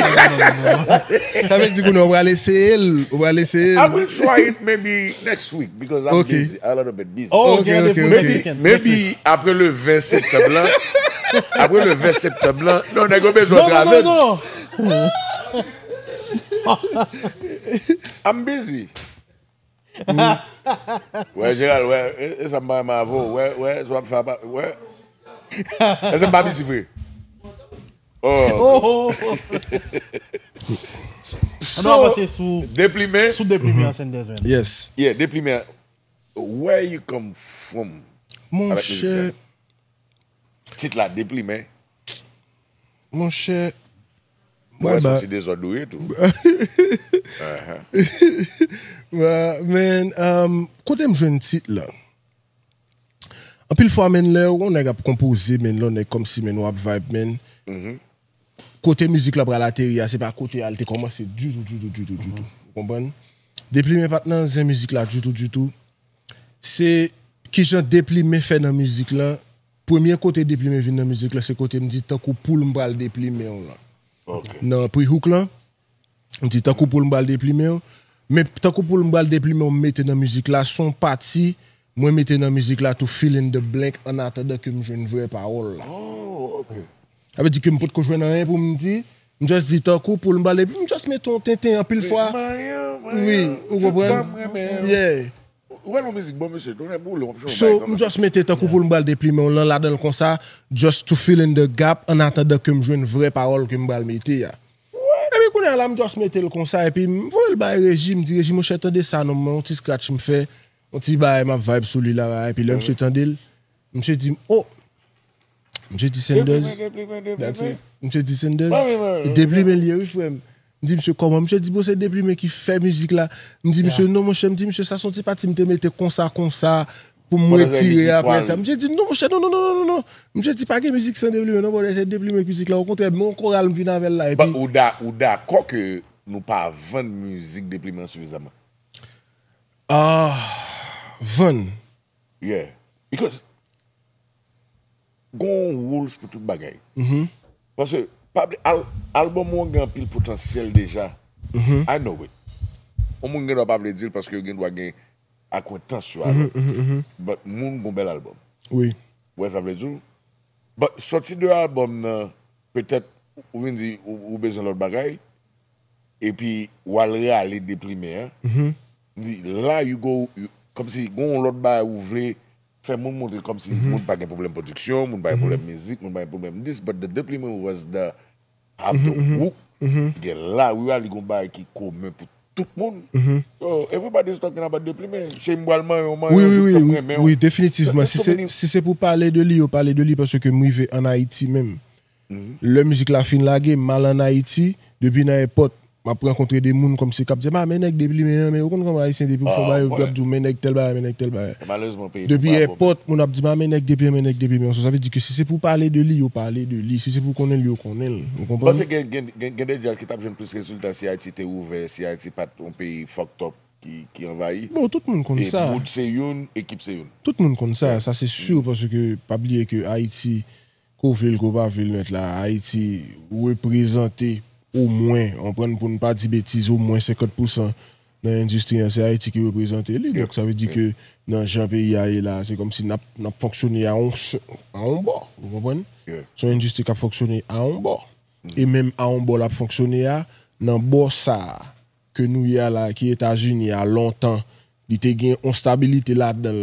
Sa vle di kounye a ou pral eseye l, ou pral eseye l. I will try it maybe next week because I'm busy, a little bit busy. Oh, ok, ok, ok. Maybe, maybe apre le ven septanm lan, apre le ven septanm lan, non, nèg yo bezwen travel. Non, non, non, non. I'm busy. Wè, Jeral, wè, e, e sa m pa renmen avè w, wè, wè, sa w ap fè apa, wè. Èske m pa bizi vre? Oh. An nou avanse sou Deplimen. Sou Deplimen an, Senders, man. Yes. Yeah, Deplimen. Where you come from? Monchè. Tit la Deplimen. Monchè. Mwen ba soti dezòd ou ye tou. Ba, men, um, kote m jwenn tit la? Anpil fwa, men, lè yon nèg ap konpoze, men, lè yon nèg kòmsi, men, w ap vibe, men, kote mizik la pral ateri a, se pa kote a l te kòmanse ditou, ditou, ditou, ditou. Ou konprann? Deplimen pa t nan zen mizik la ditou, ditou. Se kijan Deplimen fè nan mizik lan. Premye kote Deplimen vin nan mizik lan, se kote m di tankou poul m pral deplimen w lan. Ok. Nan pre-hook lan, m di tankou poul m pral deplimen w. Men tankou poul m pral deplimen w m mete nan mizik la, se yon pati mwen mete nan mizik la to fill in the blank an atandan ke m jwenn vrè pawòl la. Oh, ok. Sa vle di ke m potko jwenn anyen pou m di, m just di tankou poul m pral deplimen, m just mete yon tenten anpil fwa. Wi, ou konprann? Yeah. Ou wè yon mizik bon, mesye, tonnè boule, w ap jwe yon bagay kòmsi. So, m just mete tankou poul m pral deplimen w lan ladan l konsa, just to fill in the gap, an atandan ke m jwenn vrè pawòl ke m pral mete a. Epi kounye a la, m just mete l konsa, epi m voye l bay Reji, m di, "Reji, monchè, tande sa non, mwen, yon ti scratch m fè, yon ti bagay, m ap vibe sou li la, bagay." Epi lè misye tande l, misye di m, "Oh!" Misye di Senders. Deplimen, Deplimen, Deplimen. Misye di Senders. Deplimen li ye, wi, frè m. M di misye, "Kòman?" Misye di, "Bon, se Deplimen ki fè mizik la." M di misye, "Non, monchè," m di misye, "sa se yon ti pati m te mete konsa, konsa, pou m retire apre sa." Misye di, "Non, monchè, non, non, non, non, non, non." Misye di, "Pa gen mizik san Deplimen, non, brother, se Deplimen k mizik la. Okontrè, men yon koral m vin avè l la." Epi ou da-, ou dakò ke nou pa vann mizik Deplimen sifizamman? Ah, vann. Yeah. Because gon rules pou tout bagay. Paske, pa bliye, al-, album ou an gen anpil potansyèl deja. I know it. Yon moun gen dwa pa vle di l paske yo gen dwa gen akwentans yo avè l. But moun gon bèl album. Wi. Ou wè sa vle di w? But sòti de album nan, petèt ou vin di ou, ou bezwen lòt bagay, epi w al rale Deplimen an. M di, la, you go, you, kòmsi gen yon lòt bagay ou vle fè moun montre kòmsi moun pa gen pwoblèm pwodiksyon, moun pa gen pwoblèm mizik, moun pa gen pwoblèm dis, but the Deplimen was the have the hook. Gen la wi a li gon bagay ki komen pou tout moun. So everybody is talking about Deplimen. Shey m pral manyen w, manyen Wi, w, wi, tout wi, tan m wi, renmen w. wi, definitivman. There's Si so se, many- si se pou pale de li, yo pale de li paske m rive ann Ayiti menm. Lè mizik la fin lage, m al ann Ayiti, depi nan èpòt, m ap rankontre de moun kòmsi k ap di m, "Ah, men nèg Deplimen an, men ou konn kòman Ayisyen depi w fè Ah, bagay, yo ouais. ap di w, men nèg tèl bagay, men nèg tèl bagay." Malerezman, peyi Depi nou pa bon. Èpòt, moun ap di m, "Ah, men nèg Deplimen, men nèg Deplimen." So, sa vle di ke si se pou pale de li, yo pale de li. Si se pou konnen l, yo konnen l. Ou Ou panse konprann? gen, gen, gen, gen de djaz ki t ap jwenn plis rezilta si Ayiti te ouvè, si Ayiti pa t yon peyi fucked up ki, ki anvayi? Bon, tout moun konn E sa. Mood se youn, ekip se youn. Tout moun konn sa, sa se si, paske pa bliye ke Ayiti, ko vle l, ko pa vle l, mèt la, Ayiti reprezante omwen, w konprann, pou n pa di betiz, omwen senkant pousan nan endistri an, se Ayiti ki reprezante li. Donk, sa vle di ke nan jan peyi a ye la, se kòmsi n ap, n ap fonksyone a yon s-, a yon bò, ou konprann? Yeah. Se yon endistri k ap fonksyone a yon bò. E menm a yon bò l ap fonksyone a, nan bò sa a, ke nou ye a la, ki Etazini a lontan, li te gen yon stabilite ladan l,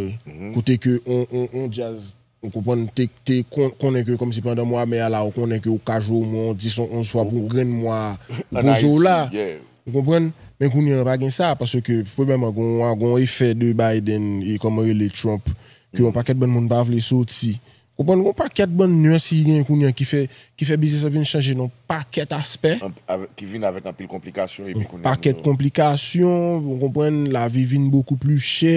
kote ke on, on, on djaz, ou konprann, te, te kon-, konnen ke kòmsi pandan mwa me a la, ou konnen ke ou ka jwe omwen on dis, on onz fwa pou grenn mwa a, pou An poze w la. Ayiti, yeah. Ou konprann? Men kounye a pa gen sa, paske premyèman, gon, gon efè de Biden e kòman rele Trump, ke yon pakèt bann moun pa vle soti. Konprann? Gon pakèt bann nyans ki gen kounye a ki fè, ki fè biznis la vin chanje nan pakèt aspè. An-, avè-, ki vin avèk anpil konplikasyon epi kounye a Pakèt nou- konplikasyon, ou konprann, lavi vin bokou pli chè,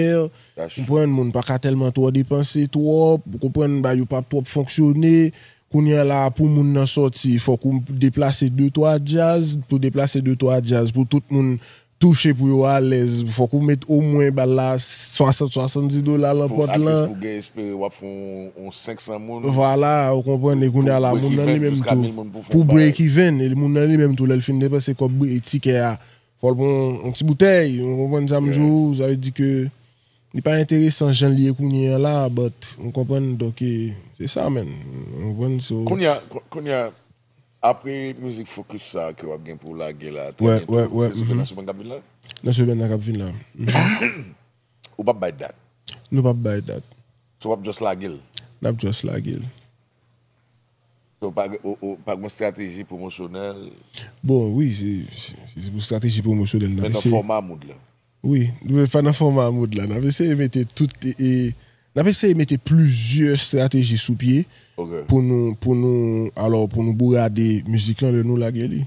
That's ou konprann, moun pa ka tèlman twò depanse twòp, ou konprann, ba yo pa twòp fonksyone. Kounye a la, pou moun nan sòti, fòk ou deplase de twa djaz, pou deplase de twa djaz, pou tout moun touche pou yo alèz, fòk ou met omwen bal la swasant, swasanndis dola nan Pou pòt at least lan. Pou gen espere w ap fè yon, yon senk san moun. Vwala, ou konprann, e kounye a la, Pou moun nan break li even, menm jiska tou. mil moun pou fè Pou yon bagay. Break even, e moun nan li menm tou, lè l fin depanse kòb tikè a, fò l pran yon ti boutèy, ou konprann sa m di w, sa vle di ke li pa enteresan jan l ye kounye a la, but, ou konprann, donk, e, se sa, man. Ou konprann, so. Kounye a, kou-, kounye a, apre mizik Focus sa ke w ap gen pou w lage la, Wè, trè wè, byento, wè, se sou mhm. nan semèn k ap vin la? Nan semèn nan k ap vin la. Ou p ap bay dat. Nou p ap bay dat. So w ap just lage l. N ap just lage l. So pa, ou, ou, pa gen strateji pwomosyonèl. Bon, wi, se, se, se pou strateji pwomosyonèl. N ap Men nan eseye. Fòma Mood la. Wi, nou pa nan Fòma Mood la. N ap eseye mete tout e, e, n ap eseye mete plizyè strateji sou pye Ok. Pou nou, pou nou, alò, pou nou bourade mizik lan lè nou lage li.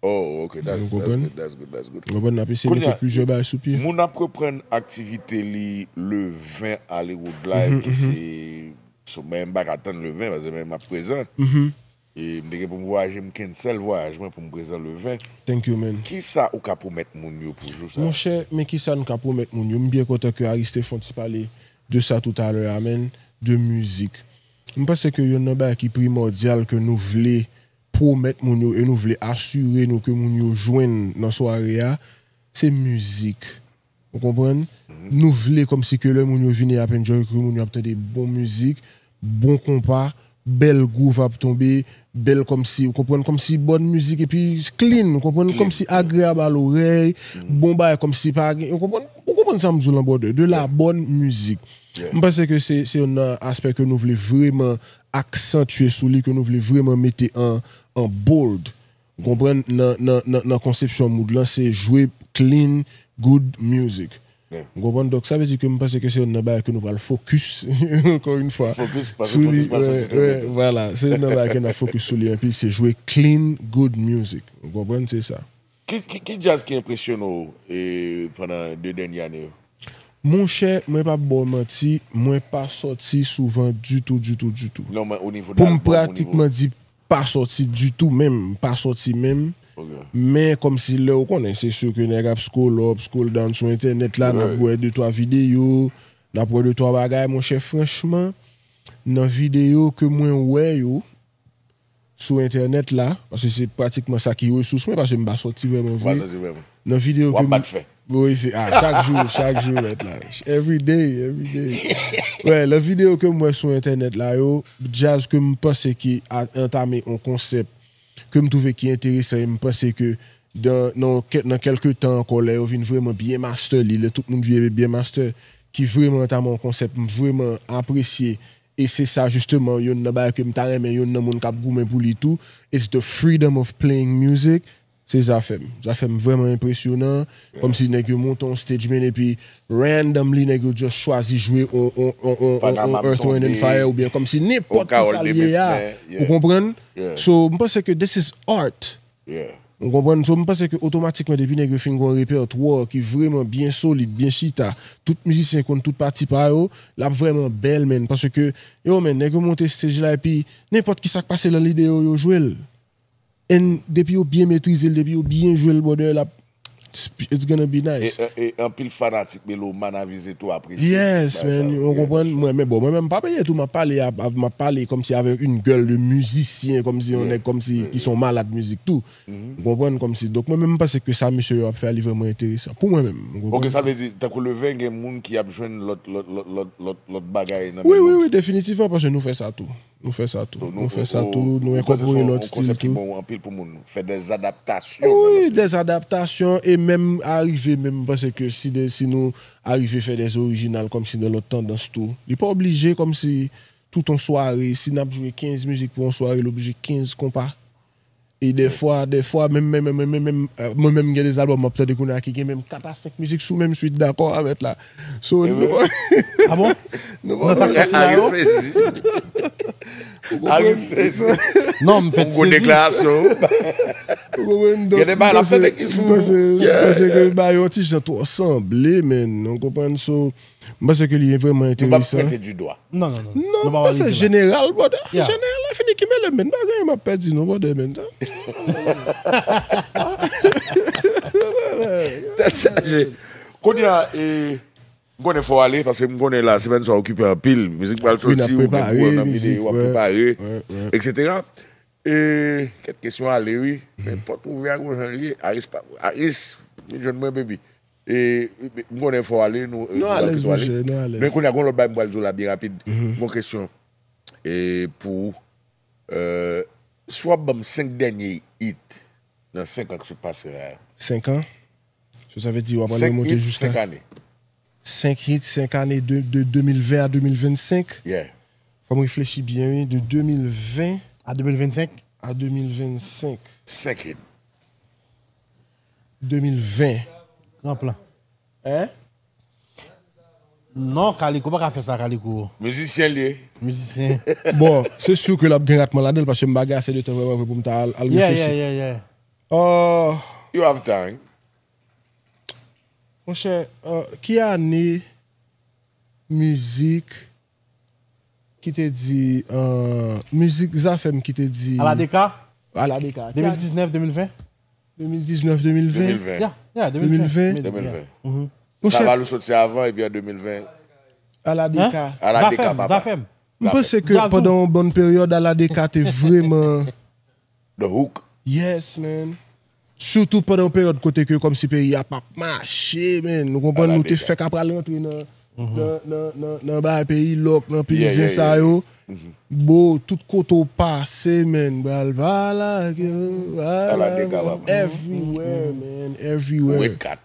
Oh, ok, that's, Nou that's konprann? Good, that's good, that's good. Ou konprann, n ap eseye Kounye mete a, plizyè bagay sou pye. Moun ap reprann aktivite li le ven ale Woodlife, ki se, so, men m pa ka tann le ven, paske men m ap prezan. E m te gen pou m vwayaje, m cancel vwayaj mwen pou m prezan le ven. Thank you, man. Kisa ou ka pwomèt moun yo pou jou sa? Monchè, men kisa n ka pwomèt moun yo? M byen kontan ke Ariste fè yon ti pale de sa toutalè a, man, de mizik. M panse ke youn nan bagay ki primòdyal ke nou vle pwomèt moun yo e nou vle asire nou ke moun yo jwenn nan sware a, se mizik. Ou konprann? Nou vle kòmsi ke lè moun yo vini ap enjoy, ke moun yo ap tande bon mizik, bon konpa, bèl groove ap tonbe, bèl kòmsi, ou konprann, kòmsi bòn mizik epi clean, ou konprann, Clean, kòmsi yeah. Agreab a lorèy, bon bagay kòmsi pa gen, ou konprann, ou konprann sa m di w lan bòdè, de la bòn mizik. M panse ke se, se youn nan aspè ke nou vle vrèman aksantye sou li, ke nou vle vrèman mete an, an bold. Ou konprann, nan, nan, nan, nan konsepsyon Mood lan, se jwe clean, good music. Yeah. Ou konprann? Donk, sa vle di ke m panse ke se youn nan bagay ke nou pral focus, ankò yon fwa, Focus, paske sou li. focus pa soti tou byen. Vwala, se youn nan bagay ke n ap focus sou li anpil, se jwe clean, good music. Ou konprann? Se sa. Ki, ki, ki djaz ki enpresyone w e, pandan de dènye ane yo? Monchè, mwen p ap ba w manti, mwen pa sòti souvan ditou, ditou, ditou. Non, men o nivo Pou m album, o nivo- pratikman di pa sòti ditou menm, pa sòti menm. Ok. Men kòmsi lè ou konnen, se si ke nèg ap scroll up, scroll down sou entènèt la, n ap wè de twa videyo, n ap wè de twa bagay, monchè, franchman, nan videyo ke mwen wè yo sou entènèt la, paske se pratikman sa ki resous mwen, paske m pa sòti vrèman Ou pa vre. sòti vrèman. Nan videyo W ap ke m bat fè. Wi, se, ah, chak jou, chak jou, mèt la. Every day, every day. Wè, nan videyo ke m wè sou entènèt la yo, djaz ke m panse ki a, antame yon konsèp ke m twouve ki enteresan e m panse ke dan, nan, kè- nan kèlke tan ankò, lè yo vin vrèman byen master li, lè tout moun vin byen master, ki vrèman ta yon konsèp m vrèman apresye. E se sa, jisteman, youn nan bagay ke m ta renmen youn nan moun k ap goumen pou li tou, it's the freedom of playing music. Se Zafèm. Zafèm vrèman enpresyonan. Kòmsi nèg yo monte yon stage, man, epi randomly, nèg yo just chwazi jwe on, on, on, on, on, on Earth, Wind and Fire, oubyen kòmsi nenpòt ki sa l ye a. Ou konprann? So, m panse ke this is art. Ou konprann? So, m panse ke otomatikman, depi nèg yo fin gen yon repètwa ki vrèman byen solid, byen chita, tout mizisyen konn tout pati pa yo, l ap vrèman bèl, man. Paske, yo, man, nèg yo monte stage la, epi nenpòt ki sa k pase nan lide yo, yo jwe l. And depi yo byen metrize l, depi yo byen jwe l, brother, l ap, it's gonna be nice. E, e, e anpil fanatik melomàn avize tou apresye bagay sa yo. Yes, man, ou konprann? Mwen, men bon, mwen menm, m pa peye tou, m ap pale, a, a, m ap pale kòmsi avèk yon gèl de mizisyen, kòmsi yon nèg, kòmsi, ki se yon malad mizik tou. Ou konprann? Kòmsi, donk, mwen menm, m panse ke sa misye yo ap fè a, li vrèman enteresan. Pou mwen menm, ou konprann? Ok, sa vle di, tankou le ven, gen moun ki ap jwenn lòt, lòt, lòt, lòt, lòt, lòt bagay nan men moun. Wi, wi, wi, definitivman, paske nou fè sa tou. Nou fè sa tou. Nou fè sa tou, nou enkòpore lòt stil tou. Bon, anpil pou moun fè des adaptations. Wi, des adaptations, e menm arive, menm m panse ke si de, si nou arive fè des orijinal kòmsi nan lòt tandans tou, li pa oblije kòmsi tout yon sware, si n ap jwe kenz mizik pou yon sware, li oblije kenz konpa. E dèfwa, dèfwa, menm, menm, menm, menm, menm, euh, mwen menm gen de album m ap tande kounye a ki gen menm kat a senk mizik sou menm swit, dakò avèk la. So, nou pa, ah bon? Nou pa nan sa k soti la yo? Ari sezi. Ari sezi. Non, m fèt sezi. Gwo deklarasyon. Ou konprann? Donk, gen de bagay la fè nèg ki fou. M panse, m panse ke ba yo ti jan twò sanble, men, ou konprann? So, m panse ke li vrèman enteresan. Nou p ap pwente di dwa. Non, non, non. Non, m panse jeneral, brother. Jeneral la fini ki mele, men bagay m ap pèdi non, brother, men. Tèt chaje. Kounye a, e, m konnen fò w ale, paske m konnen la, semèn sa w okipe anpil. Mizik pral soti, ou gen pwogram nan videyo, w ap prepare, etsetera. E, kèk kesyon ale, wi. Men pòt ouvè a, gon jan l ye. Aris, pa, Aris, vin jwenn mwen, baby. E, m konnen fò w ale, nou, nou alèz, monchè, nou alèz. Men kounye a, gon lòt bagay m pral di w la byen rapid. Gon kesyon, e, pou ou. Euh, si w ap ban m senk dènye hit nan senk an k sot pase la. Senk an? So, sa vle di w ap al remonte jiska senk hit, senk ane. Senk hit, senk ane, de, de de mil ven a de mil vennsenk. Yeah. Fò m reflechi byen, wi, de de mil ven a de mil vennsenk. A de mil vennsenk. Senk hit. De mil ven. Gran plan. Hein? Non, Kaliko pa ka fè sa, Kaliko. Mizisyen l ye. Mizisyen. Bon, se si ke l ap gen ratman ladan l, paske m pa gen ase de tan vrèman vre pou m ta al, al reflechi. Yeah, yeah, yeah, yeah. Euh, you have time. Monchè, euh, ki ane mizik ki te di, euh, mizik Zafèm ki te di Aladeka? Aladeka. De mil diznèf, de mil ven? De mil diznèf, de mil ven. De mil ven. Yeah, yeah, de mil ven. De mil ven. De mil ven. Monchè, Savalou soti avan, epi an de mil ven. Aladeka. Hein? Aladeka, papa. Zafèm. M panse ke pandan yon bòn peryòd, Aladeka te vrèman The hook. Yes, man. Sitou pandan yon peryòd kote ke kòmsi peyi a p ap mache, man. Nou konprann, nou te fèk ap pral rantre nan, nan, nan, nan, nan bagay peyi lòk, nan peyi zen sa yo. Bo, tout kote w pase, man, pral pa lage w, pa lage w. Everywhere, man, everywhere.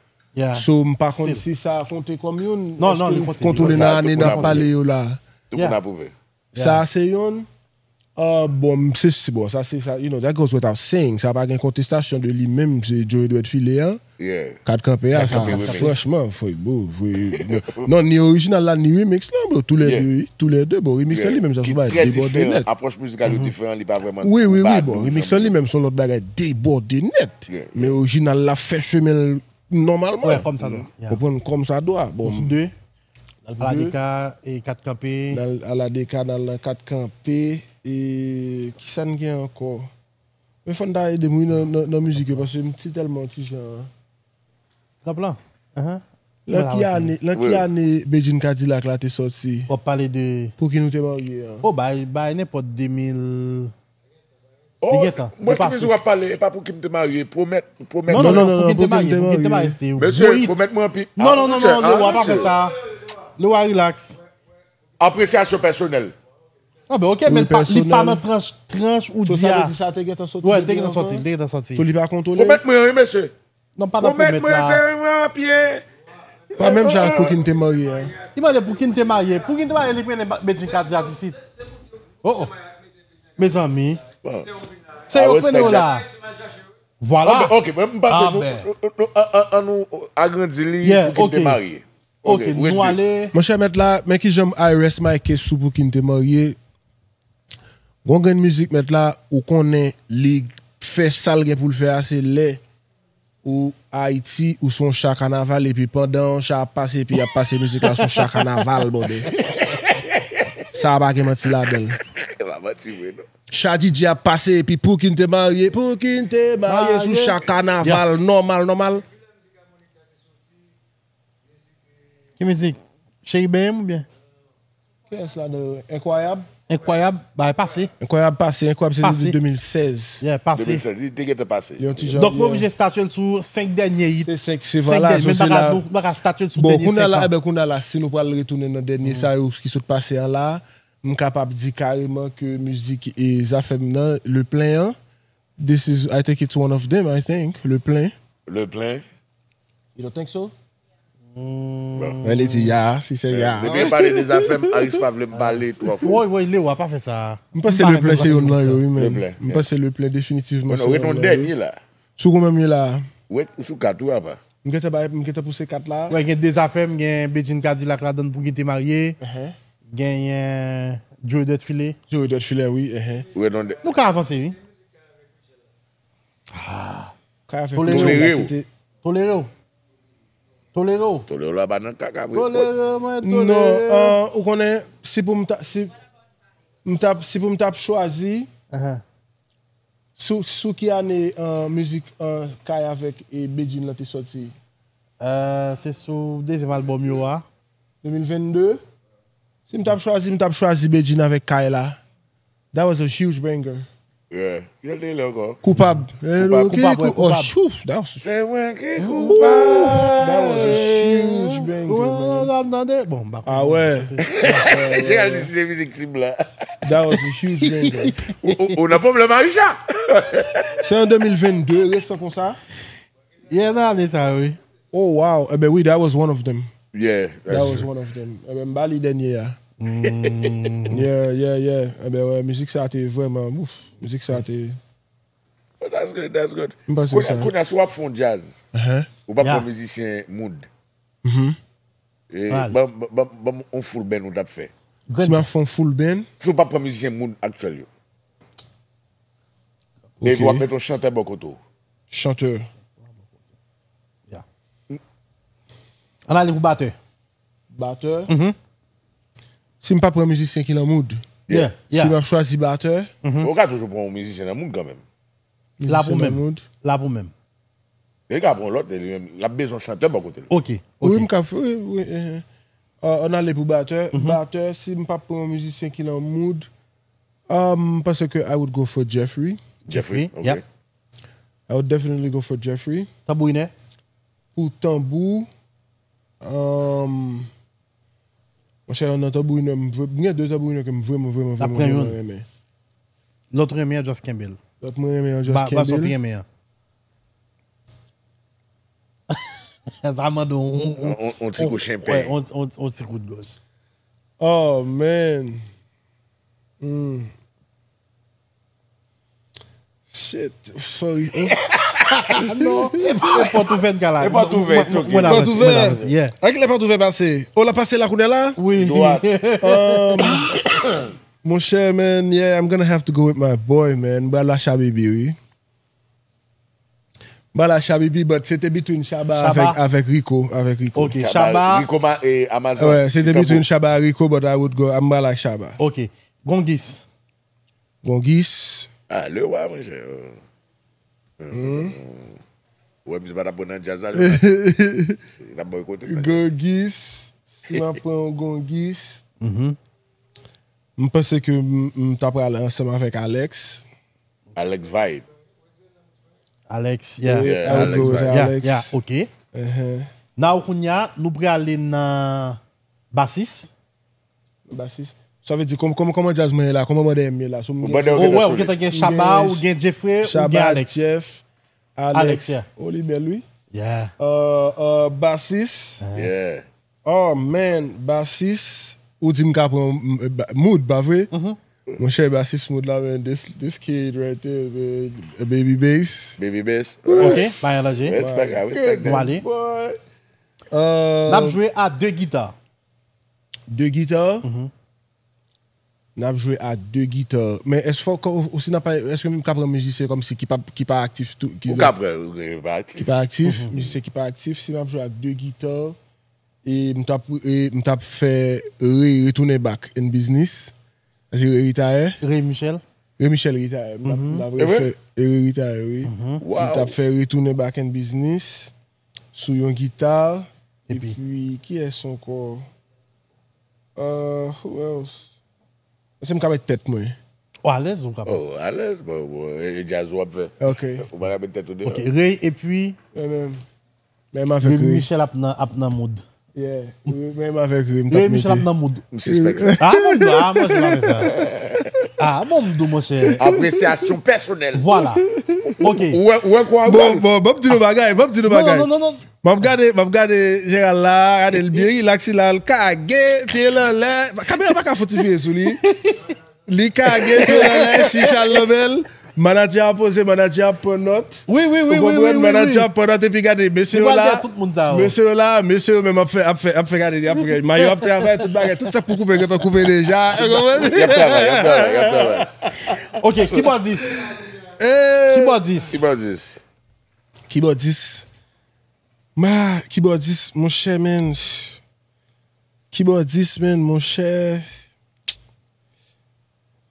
So, m pa konn si sa konte kòm youn. Non, non, li konte. Kontwole nan ane n ap pale yo la. Tout moun apwouve. Sa se youn. Ah, bon, se, se, bon, sa se sa, you know, that goes without saying. Sa pa gen kontestasyon de li menm, se Joe Edward File a. Kat Kanpe a, sa, franchman, fwe, bo, fwe, non, ni orijinal la, ni remix la, bro, tou lè de, tou lè de, bon, remix la li menm, sa se yon bagay debòde nèt. Apwòch mizikal yo diferan, li pa vrèman. Wi, wi, wi, bon, remix la li menm, se yon lòt bagay debòde nèt. Men orijinal la fè chemen l nòmalman. Wè, kòm sa dwa. Konprann, kòm sa dwa. Bon. Aladeka e Kat Kanpe. Nan Aladeka, nan, nan Kat Kanpe. E kisa n gen ankò? Men fò n ta ede m, wi, nan, nan, nan mizik yo, paske m ti tèlman ti jan. Gran plan. Nan ki ane, nan ki ane Bedjine Kadilak la te sòti? W ap pale de pou ki nou te marye an? Oh, bay, bay nenpòt de mil. Oh, li gentan, mwen ki mizik w ap pale, e pa pou ki m te marye, pwomèt, pwomèt. Non, non, non, pou ki m te marye, pou ki m te marye, se te yon gwo hit. Mesye, pwomèt mwen anpil. Non, non, non, non, Lewa, pa fè sa. Lewa, relax. Apresyasyon pèsonèl. Ah, ben, ok, men li pa, li pa nan tranch, tranch ou di a. So, sa vle di sa te gentan sòti depi avan? Wè, li te gentan sòti, li te gentan sòti. So, li pa kontwole? Pwomèt mwen, wi, mesye. Non, pa nan pwomèt la. Pwomèt mwen, se mwen, pye. Pa menm jan ak Pou ki n te marye a. Li mande pou ki n te marye. Pou ki n te marye, li prene Bedjine Cadillac isit. Oh, oh. Mezanmi. Bon. Se yo prene yo la. Vwala. Ok, mwen m panse Ah, nou, ben. nou, nou, an, an, an nou agrandi li Yeah, Pou ki n te ok. marye. Ok, nou ale. Monchè mèt la, men kijan I rest my case sou Pou ki n te marye. Gon grenn mizik mèt la, ou konnen li fè sa l gen pou l fè a, se lè ou Ayiti, ou se yon cha kanaval, epi pandan yon cha ap pase, epi y ap pase mizik la, se yon cha kanaval, bòdè. Sa a pa gen manti ladan l. E pa manti vre non. Cha D J ap pase, epi Pou ki n te marye, Pou ki n te marye, sou cha kanaval, nòmal, nòmal. Ki mizik? Cheriben oubyen? Kiyès la nan Enkwayab? Enkwayab, bay pase. Enkwayab pase, Enkwayab se Pase. de mil sèz. Yeah, pase. de mil sèz, li te gentan pase. Yon ti jan. Donk, mwen oblije statye l sou senk dènye hit. Se senk, se Senk vala, dènye, so men se pa ka, la. nou pa ka statye l sou Bon, dènye kounye a senk la, la. Eben, kounye a la, si nou pral retounen nan dènye sa yo ki sot pase a la, m kapab di kareman ke mizik e Zafèm nan, Le Plein an, this is, I think it's one of them, I think, Le Plein. Le Plein. You don't think so? Bon. Mwen li di ya, si se ya. Depi yo pale de Zafèm, Aris pa vle m pale twò fò. Woy, woy, Lewa, pa fè sa. M panse Le Plein se youn nan yo, wi, Le men. Plein. M panse Le Plein definitivman Mwen se nou youn ret yon nan yo. Dènye la. Sou konbyen m ye la? Ou ret ou sou kat ou apa? M gentan bay, m gentan pouse kat la. Wè, gen de Zafèm, gen Bedjine Cadillac ladan Pou ki n te marye, genyen Joe Dirt File. Joe Dirt File, wi. Ehe. Ou ret yon dè. Nou ka avanse, wi. Kay avèk Tolere Joe w. la, se te- Tolere w. Tolere w. Tolere w la pa nan kaka vre. Tolere mwen, Non, tolere. euh, ou konnen, si pou m ta, si, m t ap, si pou m t ap chwazi, Ahan. sou, sou ki ane euh, mizik euh, Kay avèk e Bedjine lan te sòti? Euh, se sou dezyèm albòm yo a. de mil vennde. Si m t ap chwazi, m t ap chwazi Bedjine avèk Kay la. That was a huge banger. Yeah. Ki lè l te rele ankò? Koupab. Koupab, wè, Oh, Koupab. Chouf, that was, Se mwen ki ooh, koupab. That was a huge banger, man. Ap tande. Bon, m pa Ah wè. Gérald di si se mizik tib la. That was a huge banger. Ou- Ou ou nan pwoblèm a Richard. Se an de mil vennde, resan konsa. Yeah, nan ane sa, wi. Oh, wow. Eben wi, that was one of them. Yeah. That was one of them. Eben, m ba li dènye a. Yeah, yeah, yeah. Eben, wè, mizik sa te vrèman, ouf, mizik sa te... But that's good, that's good. M panse Kounye sa. Kounye a si w ap fè yon djaz, Uh-huh. ou pa Yeah. pran mizisyen mood. Mhm. E, Right. Ban ban- ban- ban m yon full band ou t ap fè. Si m ap fè yon full band, Si w pa pran mizisyen mood aktyèl yo. Ok. Epi w ap met yon chantè bò kote w. Chantè. Yeah. Ann ale pou batè. Batè. Mhm. Si m pa pran mizisyen ki nan mood. Yeah, Si yeah. M ap chwazi batè. Ou ka toujou pran yon mizisyen nan mood kanmenm. La pou Mizisyen nan menm. Mood. La pou menm. E li ka pran lòt, e li menm, l ap bezwen chantè bò kote l. Ok, Wi, ok. M ka fè, wi, wi. Eh, eh. Uh, ann ale pou batè. Batè, si m pa pran yon mizisyen ki nan mood, um, m panse ke I would go for Jeffrey. Jeffrey, ok. Yep. I would definitely go for Jeffrey. Tanbourinè. Pou tanbou, um, monchè, nan tanbourinè, m vre- m gen de tanbourinè ke m vrèman, vrèman, N ap vrèman, pran vrèman youn. Renmen. Lòt renmen an just kenbe l. Lòt mwen renmen an Ba- just ba sa w kenbe te l. Renmen an. Sa mande yon On- on- on ti kou chenpen. On ti kout gòj. Oh, man. Hmm. Shit, sorry. Non, e pòt ouvè n ka la. E pòt ouvè, it's ok. Mwen Pòt avanse, ouvè. mwen avanse, yeah. Ak lè pòt ouvè pase. O, l ap pase la kounye a la? Wi. Dwat. Um, monchè, man, yeah, I'm gonna have to go with my boy, man. M pral la Shabibi, wi. M pral la Shabibi, but se te between Shabba Shabba. Avèk, avèk Rico, avèk Rico. Ok, Shabba. Rico ma e Amazon. Ouais, se te Ti tanbou. Between Shabba ak Rico, but I would go, m pral la Shabba. Ok. Gongis. Gongis. Ah, le wa, monchè. Ou wè misye pa t ap pran nan djaz la, li t ap boykote sa. Gongis. Si m ap pran yon Gongis, m panse ke m m ta pral ansanm avèk Alex. Alex Vibe. Alex, yeah. Yeah, Yeah, I would Alex go with Vibe. Yeah, Alex. Yeah, ok. Uh-huh. Now, kounye a, nou prale nan basis. Basis. Sa vle di, kòman, kòman, kòman djaz mwen ye la? Kòman bòdè m ye la? So, m Ou gen bòdè Oh, ou gentan wè, ou solid. gentan gen Shabba, ou gen Jeffrey, ou gen Shabba, Alex. Jeff, Alex. Alex, yeah. Oh, li bèl, wi. Yeah. Uh, uh, basis. Yeah. Oh man, basis. Ou di m ka pran m- ba- Mood, pa vre? Monchè, basis Mood la, man. This, this kid right there, man. A baby bass. Baby bass. Ok, pa yon danje. Respect, I respect Nou that. ale. Boy. Uh, N ap jwe a de gita. De gita. N ap jwe a de gita. Men èske fò, ou si n ap, èske m ka pran mizisyen kòmsi ki pa, ki pa aktif tou? Ki, Ou ka pran, ou gen pa ki pa aktif, mizisyen ki pa aktif, si m ap jwe ak de gita, e m t ap, e m t ap fè Ray retounen back in business. Paske Ray retire. Ray Michel. Ray Michel retire. M t ap, m t ap Ewe? fè Ray retire, wi. M t Wow. ap fè retounen back in business sou yon gita. Epi? Epi, kiyès ankò? Uh, who else? Èske m ka met tèt mwen? O, alèz ou kapab. Oh, alèz, bon, bon, e e jazz w ap fè. Ok. Ou pa ka met tèt ou deyò. Ok, Ray epi Men menm. Men m avèk Ray Ray. Michel ap nan, ap nan mood. Yeah. Men m avèk Ray. M t Ray ap Michel ap mete. Nan mood. M sispèk sa. Ah, bon, ah, mwen, je pa fè sa. Ah, bon, m di w, monchè. Apresyasyon pèsonèl. Vwala. Ok. Ou wè, ou wè kwa Bon, bon, bon, m di nou bagay, bon, m di nou Non, bagay. non, non, non. M ap gade, m ap gade Jeral la, gade l byen rilaks, li la, l kage, pye l anlè. Kamera pa ka fon ti vire sou li. Li kage, pye l anlè, chicha l nan men l. Manadjè a poze, manadjè a pran nòt. Wi, wi, wi, Ou wi, konprann? wi, Manadjè wi. a pran nòt epi gade, mesye Li yo pral la, dèyè tout moun sa yo. Mesye yo la, mesye yo menm ap fè, ap fè, ap fè gade, ap fè gade. Mayo ap travay, tout bagay, tout sa k pou koupe, gentan koupe deja. Ou konprann? Y ap travay, y ap travay, y ap travay. Ok, kibòdis. Eh, Kibòdis. Kibòdis. Kibòdis. Ma, kibòdis, monchè, man. Kibòdis, man, monchè.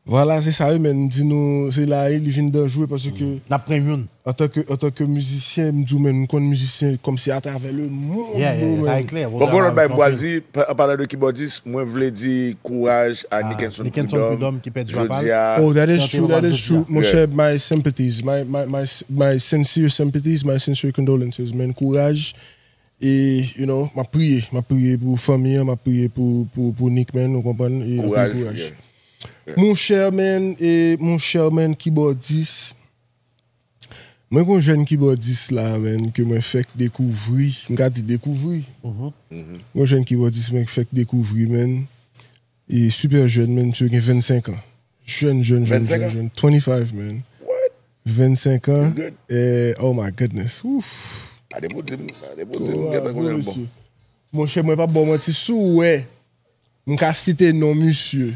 Vwala, se sa, wi, men. M di nou, se la, wi, li vin danjere paske, N ap pran youn. Antanke, antanke mizisyen, m di w, men, m konn mizisyen kòmsi atravè le mond. Yeah, yeah, yeah, sa e klè. Bon, gon lòt bagay m pral di, pa- an palan de kibòdis, mwen vle di kouraj a Nickenson Nickenson Prud'homme. Prud'homme ki pèdi jwa pa l. Jodi a, Oh, that is Chante true, that is jodi true. a. Mon chè, my sympathies, my, my, my, my sincere sympathies, my sincere condolences, man. Kouraj. E, you know, m ap priye, m ap priye pou fanmi an, m ap priye pou, pou, pou Nick, man, ou konprann? E anpil Kouraj, kouraj. yeah. Mon chè, man, e mon chè, man, kibòdis. Mwen gon jèn kibòdis la, man, ke mwen fèk dekouvri. M ka di dekouvri. Gon jèn kibòdis mwen fèk dekouvri, man. E super jèn, man, misye gen vennsenk an. Jèn, jèn, jèn, Vennsenk jèn, an? jèn. Twenty-five, man. What? Vennsenk an. It's good. Eh, oh my goodness. Ouf. A depi w di m, a depi w di m, gentan konnen l bon. Monchè, mwen p ap ba w manti, si w wè, m ka site non misye.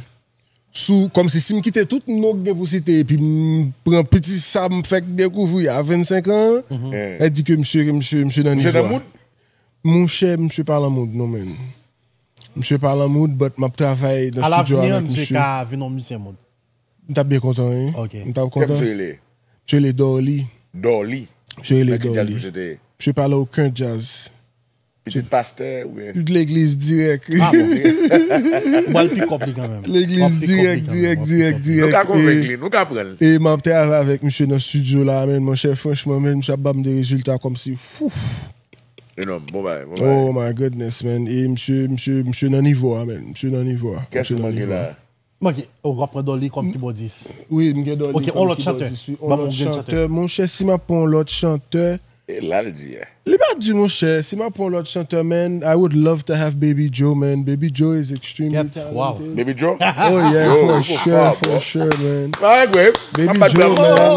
Sou, kòmsi si m kite tout non k gen pou site, epi m pran piti sa m fèk dekouvri a vennsenk an, Eh. e di ke misye, misye, misye nan Misye nivo nan a. mood? Monchè, misye pa lan mood, non, man. Misye pa lan mood, but m ap travay nan studio Alavni, avèk misye misye. Ka vin yon mizisyen mood. M t ap byen kontan, wi. Ok. M t ap Kè kontan. misye rele? Misye rele Dorly. Dorly. Misye rele Nan ki djaz Dorly. misye te ye? Misye pa lan okenn djaz. Pitit pastè oubyen? Tout legliz dirèk. Ah, bon. Ou pral pick up li kanmenm. Legliz dirèk, dirèk, dirèk, dirèk. Nou ka konvenk E- li, nou ka pran l. E m ap travay avèk misye nan studio la, men monchè, franchman, men misye ap ba m de rezilta kòmsi. Fouf. Enorm, bon bagay, bon Oh bagay. My goodness, man. E misye, misye, misye nan nivo a, man. Misye nan nivo a. Kès Misye ou nan manke nivo a. La? Ok, ou ap pran Dolly kòm kibòdis. Wi, m gen Dolly Ok, kòm on lòt chantè. kibòdis, wi. Ban On m on lòt grenn chantè. chantè. Monchè, si m ap pran on lòt chantè, E la l di a. Li pa di, monchè, si m ap pran on lòt chantè, man, I would love to have Baby Joe, man. Baby Joe is extremely Kèt, wow. talented. Baby Joe? Oh yeah, Yo, for yo, sure, fò, for bro. Sure, man. Bagay gwe. Baby N ap bat Joe, bravo pou sa. man.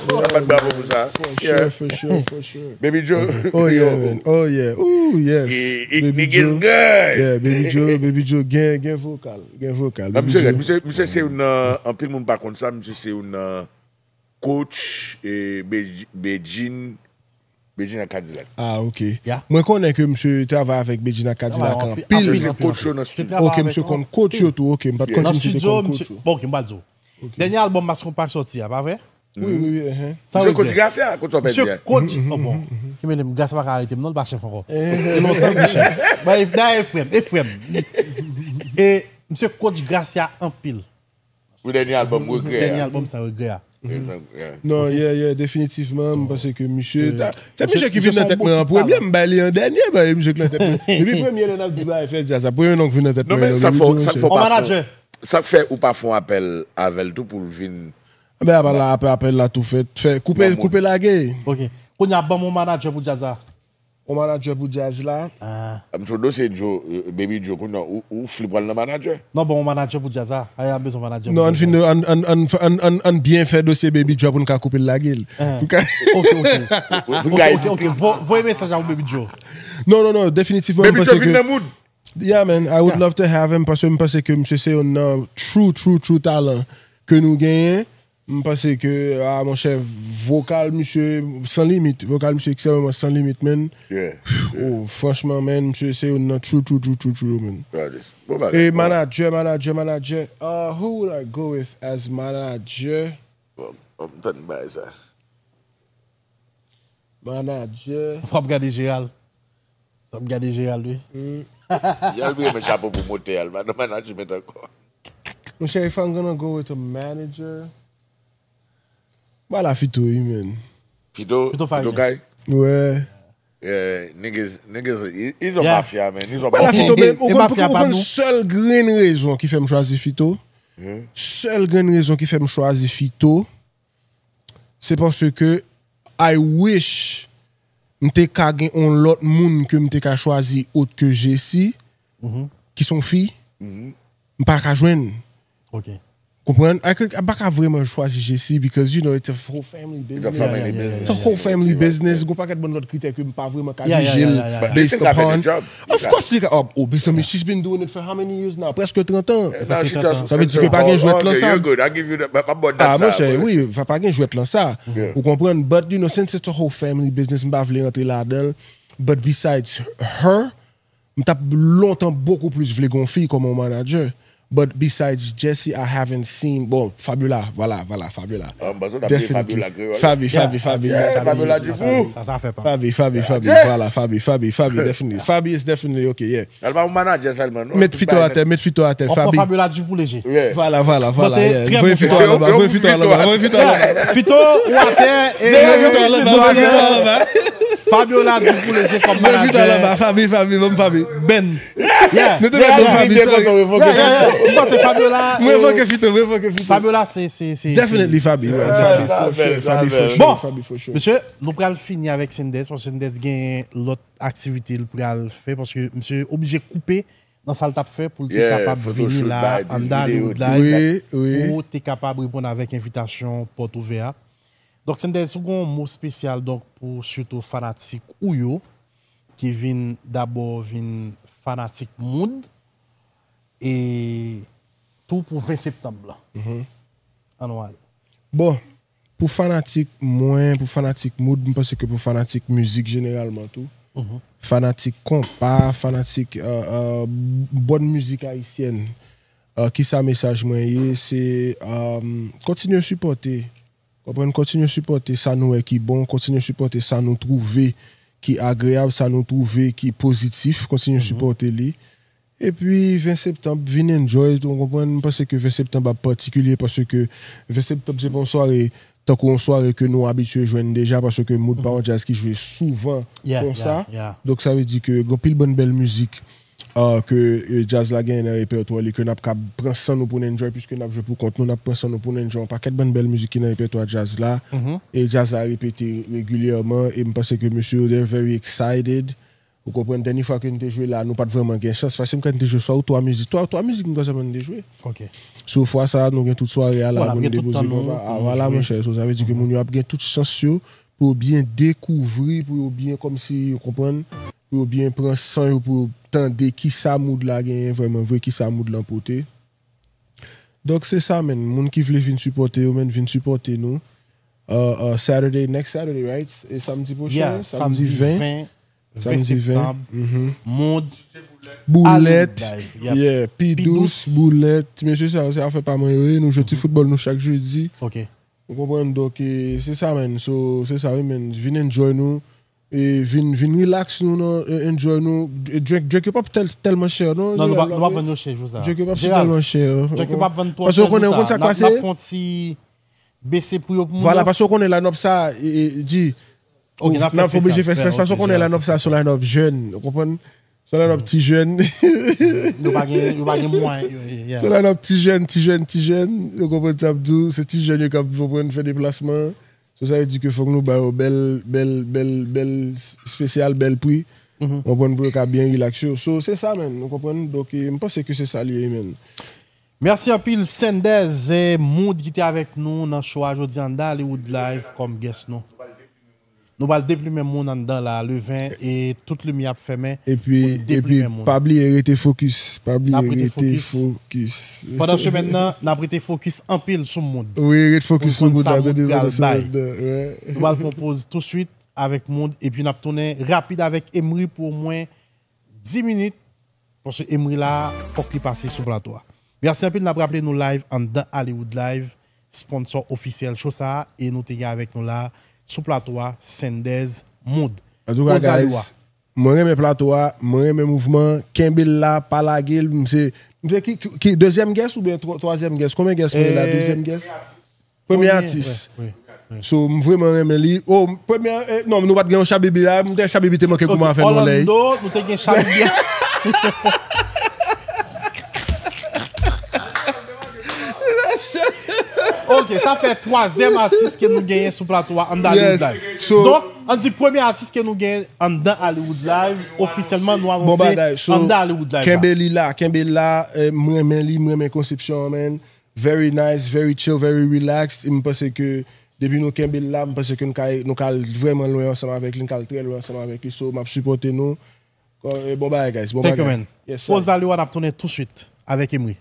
N ap bat bravo pou sa. For Yeah. Sure, for sure, for sure. Baby Joe. Oh yeah, Yo. Man. Oh yeah. Ooh, yes. It, it Baby niggas Joe. good. Yeah, Baby Joe, Baby Joe, gen, gen vokal, gen vokal. Nan Baby misye Joe. Red, misye, misye se youn nan, anpil moun pa konn sa, misye se youn nan coach e Beji- Bedjine, Bedjine ak Kadilak. Ah, ok. Yeah. Mwen konnen ke misye travay avèk Bedjine ak Kadilak Travay anpil, anpil. anpil, Misye se anpil, coach yo anpil. Nan studio. Travay Ok, avèk misye yo. Konn coach yo tou. Ok, m pa t Yeah. konn Nan si misye te studio, konn coach misye, yo. Bon, ok, m pral di w. Dènye albòm Mass Konpa k sòti a, pa vre? Wi, wi, wi. Ehe. San Misye coach regrè. Gracia, coach w ap Misye di a. Coach, oh, bon. Ki mennen m, Gracia pa rete m non, l pa chèf ankò. E lontan m chèf. Ba, e, dayè, e frè m, e frè m. E misye coach Gracia anpil. Pou dènye albòm Regrè. Dènye A. Albòm sa, Regrè. A. Yeah. Non, yeah, yeah, definitivman, m panse ke misye, ta- se Misye- misye ki misye vin nan fè tèt yon mwen an bon premye, travay. M bay li an dènye, bay misye k nan tèt mwen. Depi premye lè n ap di bagay fè djaz, sa premye non k vin nan tèt Non, mwen. men Non, sa Baby fò, Joe, sa monchè. fò On pa fè. manager. Sa k fè ou pa fè yon apèl avè l tou pou l vin. Ben, apèl la, apèl, apèl la tou fèt. Fè, koupe, Bon, koupe lage. Ok. Kounye a, ban m yon manager pou djaz la. On manadjè pou djaz la. Ah. M sou dosye Joe, euh, Baby Joe, kounye a, ou, ou flip pral nan manadjè? Non, bon, on manadjè pou djaz la. Aya, m bezwen manadjè pou Non, ann djaz fin la. Ann, ann, ann, ann, ann, ann byen fè dosye Baby Joe pou n ka koupe l lage l. Ah. Pou ka- Ok, ok. Pou Ok, gay ok, ok. Vo- Voye mesaj a Baby Joe. Non, non, non, definitivman. Baby M Joe panse vin ke- nan mood. Yeah, man, I would Yeah. love to have him paske m panse ke misye se yon nan true, true, true talan ke nou genyen. M panse ke, ah, monchè, vokal misye san limit. Vokal misye ekstrèmeman san limit, man. Yeah. Oh, franchman, man, misye se yon nan true, true, true, true, true, man. Gade. Bon bagay. E manadjè, manadjè, manadjè. Uh, who would I go with as manadjè? Bon, m tann bagay sa. Manadjè. Fò ap gade Jeral. Fò ap gade Jeral, wi. Yal vre men chapo pou motè al pa nan management ankò. Monchè, if I'm gonna go with a manager. Ba la Fito, wi, man. Fito, Fito Fayne. Fito Kay. Ouais. Yeah, niggas, niggas, he's a Yeah. mafia, man. He's a Ba la mafia. Fito, E- men e- ou e konn mafya ou pa konn nou. Sèl grenn rezon ki fè m chwazi Fito. Sèl grenn rezon ki fè m chwazi Fito, se paske I wish m te ka gen yon lòt moun ke m te ka chwazi ot ke Jessie, ki se yon fi, m pa ka jwenn. Ok. Konprann? I could- M pa ka vrèman chwazi Jessie because, you know, it's a whole family It's a business. family Yeah, yeah, business. It's a whole family business. Gon pakèt bann lòt kritè ke m pa vrèman ka Yeah, yeah, jije yeah, l yeah, yeah. But listen, based ka fè upon. the job. Of course, li ka. Oh, oh, but some, she's been doing it for how many years now? Presque trente ans. And now she just Sa vle di ke pa gen jwèt lan sa. You're good. I give you that. But, but Ah, that's monchè, how, wi, pa, pa gen jwèt lan sa. Yeah. Ou konprann? But, you know, since it's a whole family business, m pa vle rantre ladan l. But besides her, m t ap lontan bokou plis vle gon fi kòm yon manager. But besides Jessie, I haven't seen. Bon, Fabiola, voilà, voilà, Fabiola. Ah, m panse w t ap di Definitely. Fabiola Kreyòl. Fabi, Fabi, Fabi, Yeah, Fabi. Fabiola di pou. Sa, sa fè pa. Fabi, Fabi, Fabi, Yeah. Voilà, Fabi, Fabi, Fabi, definitely. Fabi is definitely okay, yeah. Al pa yon manager sèlman, non. Met Fito atè, met Fito atè, On prend Fabi. Fabiola du pou léger. Yeah. Voilà, voilà, voilà. c'est Yeah. Très Voye bon Fito choix. a laba, Yo, voye yo, Fito a Fito laba, a. voye Fito a laba. Fito, ou atè, e Voye Fito a laba, voye Fito a laba. Fabiola du pou léger kòm Voye Fito a laba, manadjè. Fabi, Fabi, ban m Fabi. Ben. Nou te mèt ban Fabi, sorry. Yeah, yeah, yeah. M panse Fabiola. Mwen eh, evoke Fito, mwen evoke Fito. Fabiola, se, se, se. Definitely Fabi, ouais, Sa, Fabi sa for bèl, sure, sa Fabi bèl. for Bon. sure, Fabi for sure. Mesye, nou pral fini avèk Sendès, paske Sendès gen lòt aktivite l pral fè, paske misye oblije koupe nan sa l t ap fè pou l te Yeah, kapab vini photoshoot, la, bay, dis anndan video, Hollywood Live, Oui, oui. pou te kapab reponn avèk envitasyon pòt ouvè a. Donk, Sendès, ou gen yon mo espesyal, donk, pou sitou fanatik ou yo, ki vin dabò vin fanatik Mood, e tou pou ven septanm lan. Ann wale. Bon, pou fanatik mwen, pou fanatik Mood, m panse ke pou fanatik mizik jeneralman tou. Fanatik konpa, fanatik euh, euh, bòn mizik ayisyèn. Euh, kisa mesaj mwen ye? Se euh, kontinye sipòte. Konprann, kontinye sipòte sa nou wè ki bon, kontinye sipòte sa nou twouve ki agreyab, sa nou twouve ki pozitif, kontinye sipòte li. Epi ven septanm, vin enjoy, ou konprann? M panse ke ven septanm ap patikilye paske ven septanm se pa yon sware tankou yon sware ke nou abitye jwenn deja paske Mood pa yon djaz ki jwe souvan Yeah, konsa. Yeah, yeah. Donk sa vle di ke gen anpil bann bèl mizik euh, ke euh, djaz la genyen nan repètwa li ke n ap ka pran san nou pou n enjoy piske n ap jwe pou kont nou, n ap pran san nou pou n enjoy yon pakèt bann bèl mizik ki nan repètwa djaz la. E djaz la repete regilyèman e m panse ke mesye yo they're very excited. Ou konprann, dènye fwa ke n te jwe la, nou pa t vrèman gen chans paske m kwè n te jwe swa ou twa mizik, twa, twa mizik m kwè sèlman n te jwe. Ok. Sou fwa sa a, nou gen tout sware a la Voilà, pou n gen tout depoze tan nou konpa. Ah, pou voilà, jwe. Monchè, so sa vle di ke moun yo ap gen tout chans yo pou yo byen dekouvri, pou yo byen kòmsi, ou konprann, pou yo byen pran san yo, pou yo tande kisa Mood la genyen vrèman vre, kisa Mood lan pote. Donk se sa, menn. Moun ki vle vin sipòte yo, menn, vin sipòte nou. Uh, uh, Saturday, next Saturday, right? E samdi pwochen? Yeah, samdi ven, ven Samdi ven. septanm. Mood Boulèt, Live, yep. yeah, Pi Pi Dous, Dous. Boulèt, mesye sa yo, se afè pa mwen yo ye, nou jwe ti foutbòl nou chak jedi. Ok. Ou konprann? Donk, e, se sa, menn. So, se sa, wi, menn. Vin enjoy nou. E vin, vin relax nou, non? E enjoy nou. E drink, drink yo p ap tèl, tèlman chè, non? Non, nou pa, Gerald, nou pa wi. Vann yo chè jou sa. Drink yo p ap Gerald, tèlman chè. Drink yo p ap vann twò Paske chè ou konnen, jou ou konn sa. sa k pase? N ap fè yon ti bese pri yo pou moun Vwala, yo. Paske ou konnen line-up sa, e, e, di, Ok, n ap fè n ap oblije espesyal. fè espesyal. Paske ou konnen line-up sa se yon line-up jèn. Ou konprann? Se yon line-up ti jèn. Yo pa gen, yo pa gen mwayen. Yo, yeah. Se line-up ti jèn, ti jèn, ti jèn. Ou konprann sa m di w? Se ti jèn yo k ap konprann fè deplasman. So, sa vle di ke fòk nou ba yo bèl, bèl, bèl, bèl espesyal, bèl pri. Ou konprann, pou yo ka byen relax yo. So, se sa, man. Ou konprann? Donk, e, m panse ke se sa li ye, man. Mèsi anpil, Sendez e Mood ki te avèk nou nan show a jodi a anndan Hollywood Live kòm guest nou. Nou pral deplimen moun anndan la, le ven, e tout limyè ap fèmen. Epi, pou nou epi, deplimen moun. Pa bliye rete fokis. Pa bliye rete fokis. Pandan semèn nan, n ap rete fokis anpil sou Mood. Wi, rete fokis sou Mood la, pou nou konn sa Mood pral bay. Nou pral pran poz touswit avèk Mood, epi n ap tounen rapid avèk Emery pou omwen dis minit, paske Emery la, fòk li pase sou plato a. Mèsi anpil, n ap raple nou live anndan Hollywood Live, sponsor ofisyèl show sa a, e nou te gen avèk nou la, sou plato a, Sendez Mood. Antouka, guys, mwen renmen plato a, mwen renmen mouvman, kenbe l la, pa lage l, m se, m se ki, ki, ki dezyèm guest oubyen twa-, twazyèm guest? Konbyen guest mwen ye la? Dezyèm guest? Premye atis. So, m vrèman renmen li. Oh, premye, eh, non, nou pa t gen yon Shabibi la, m te Shabibi te manke kouman fè non lè. Orlando, nou te gen Shabibi. Ok, sa fè twazyèm atis ke nou genyen sou plato a anndan Hollywood Live. So, donk, ann di premye atis ke nou genyen anndan Hollywood Live, ofisyèlman nou anonse anndan Hollywood Live la. Kenbe li la, kenbe li la, eh, m renmen li, m renmen konsepsyon an, man. Very nice, very chill, very relaxed. E m panse ke depi nou kenbe l la, m panse ke nou ka, nou ka al vrèman lwen ansanm avèk li, nou ka al trè lwen ansanm avèk li. So, m ap sipòte nou. Bon bagay, guys. Bon bagay. Thank you, man. Yes, sir. Poz la, Liwa, n ap tounen touswit avèk Emery.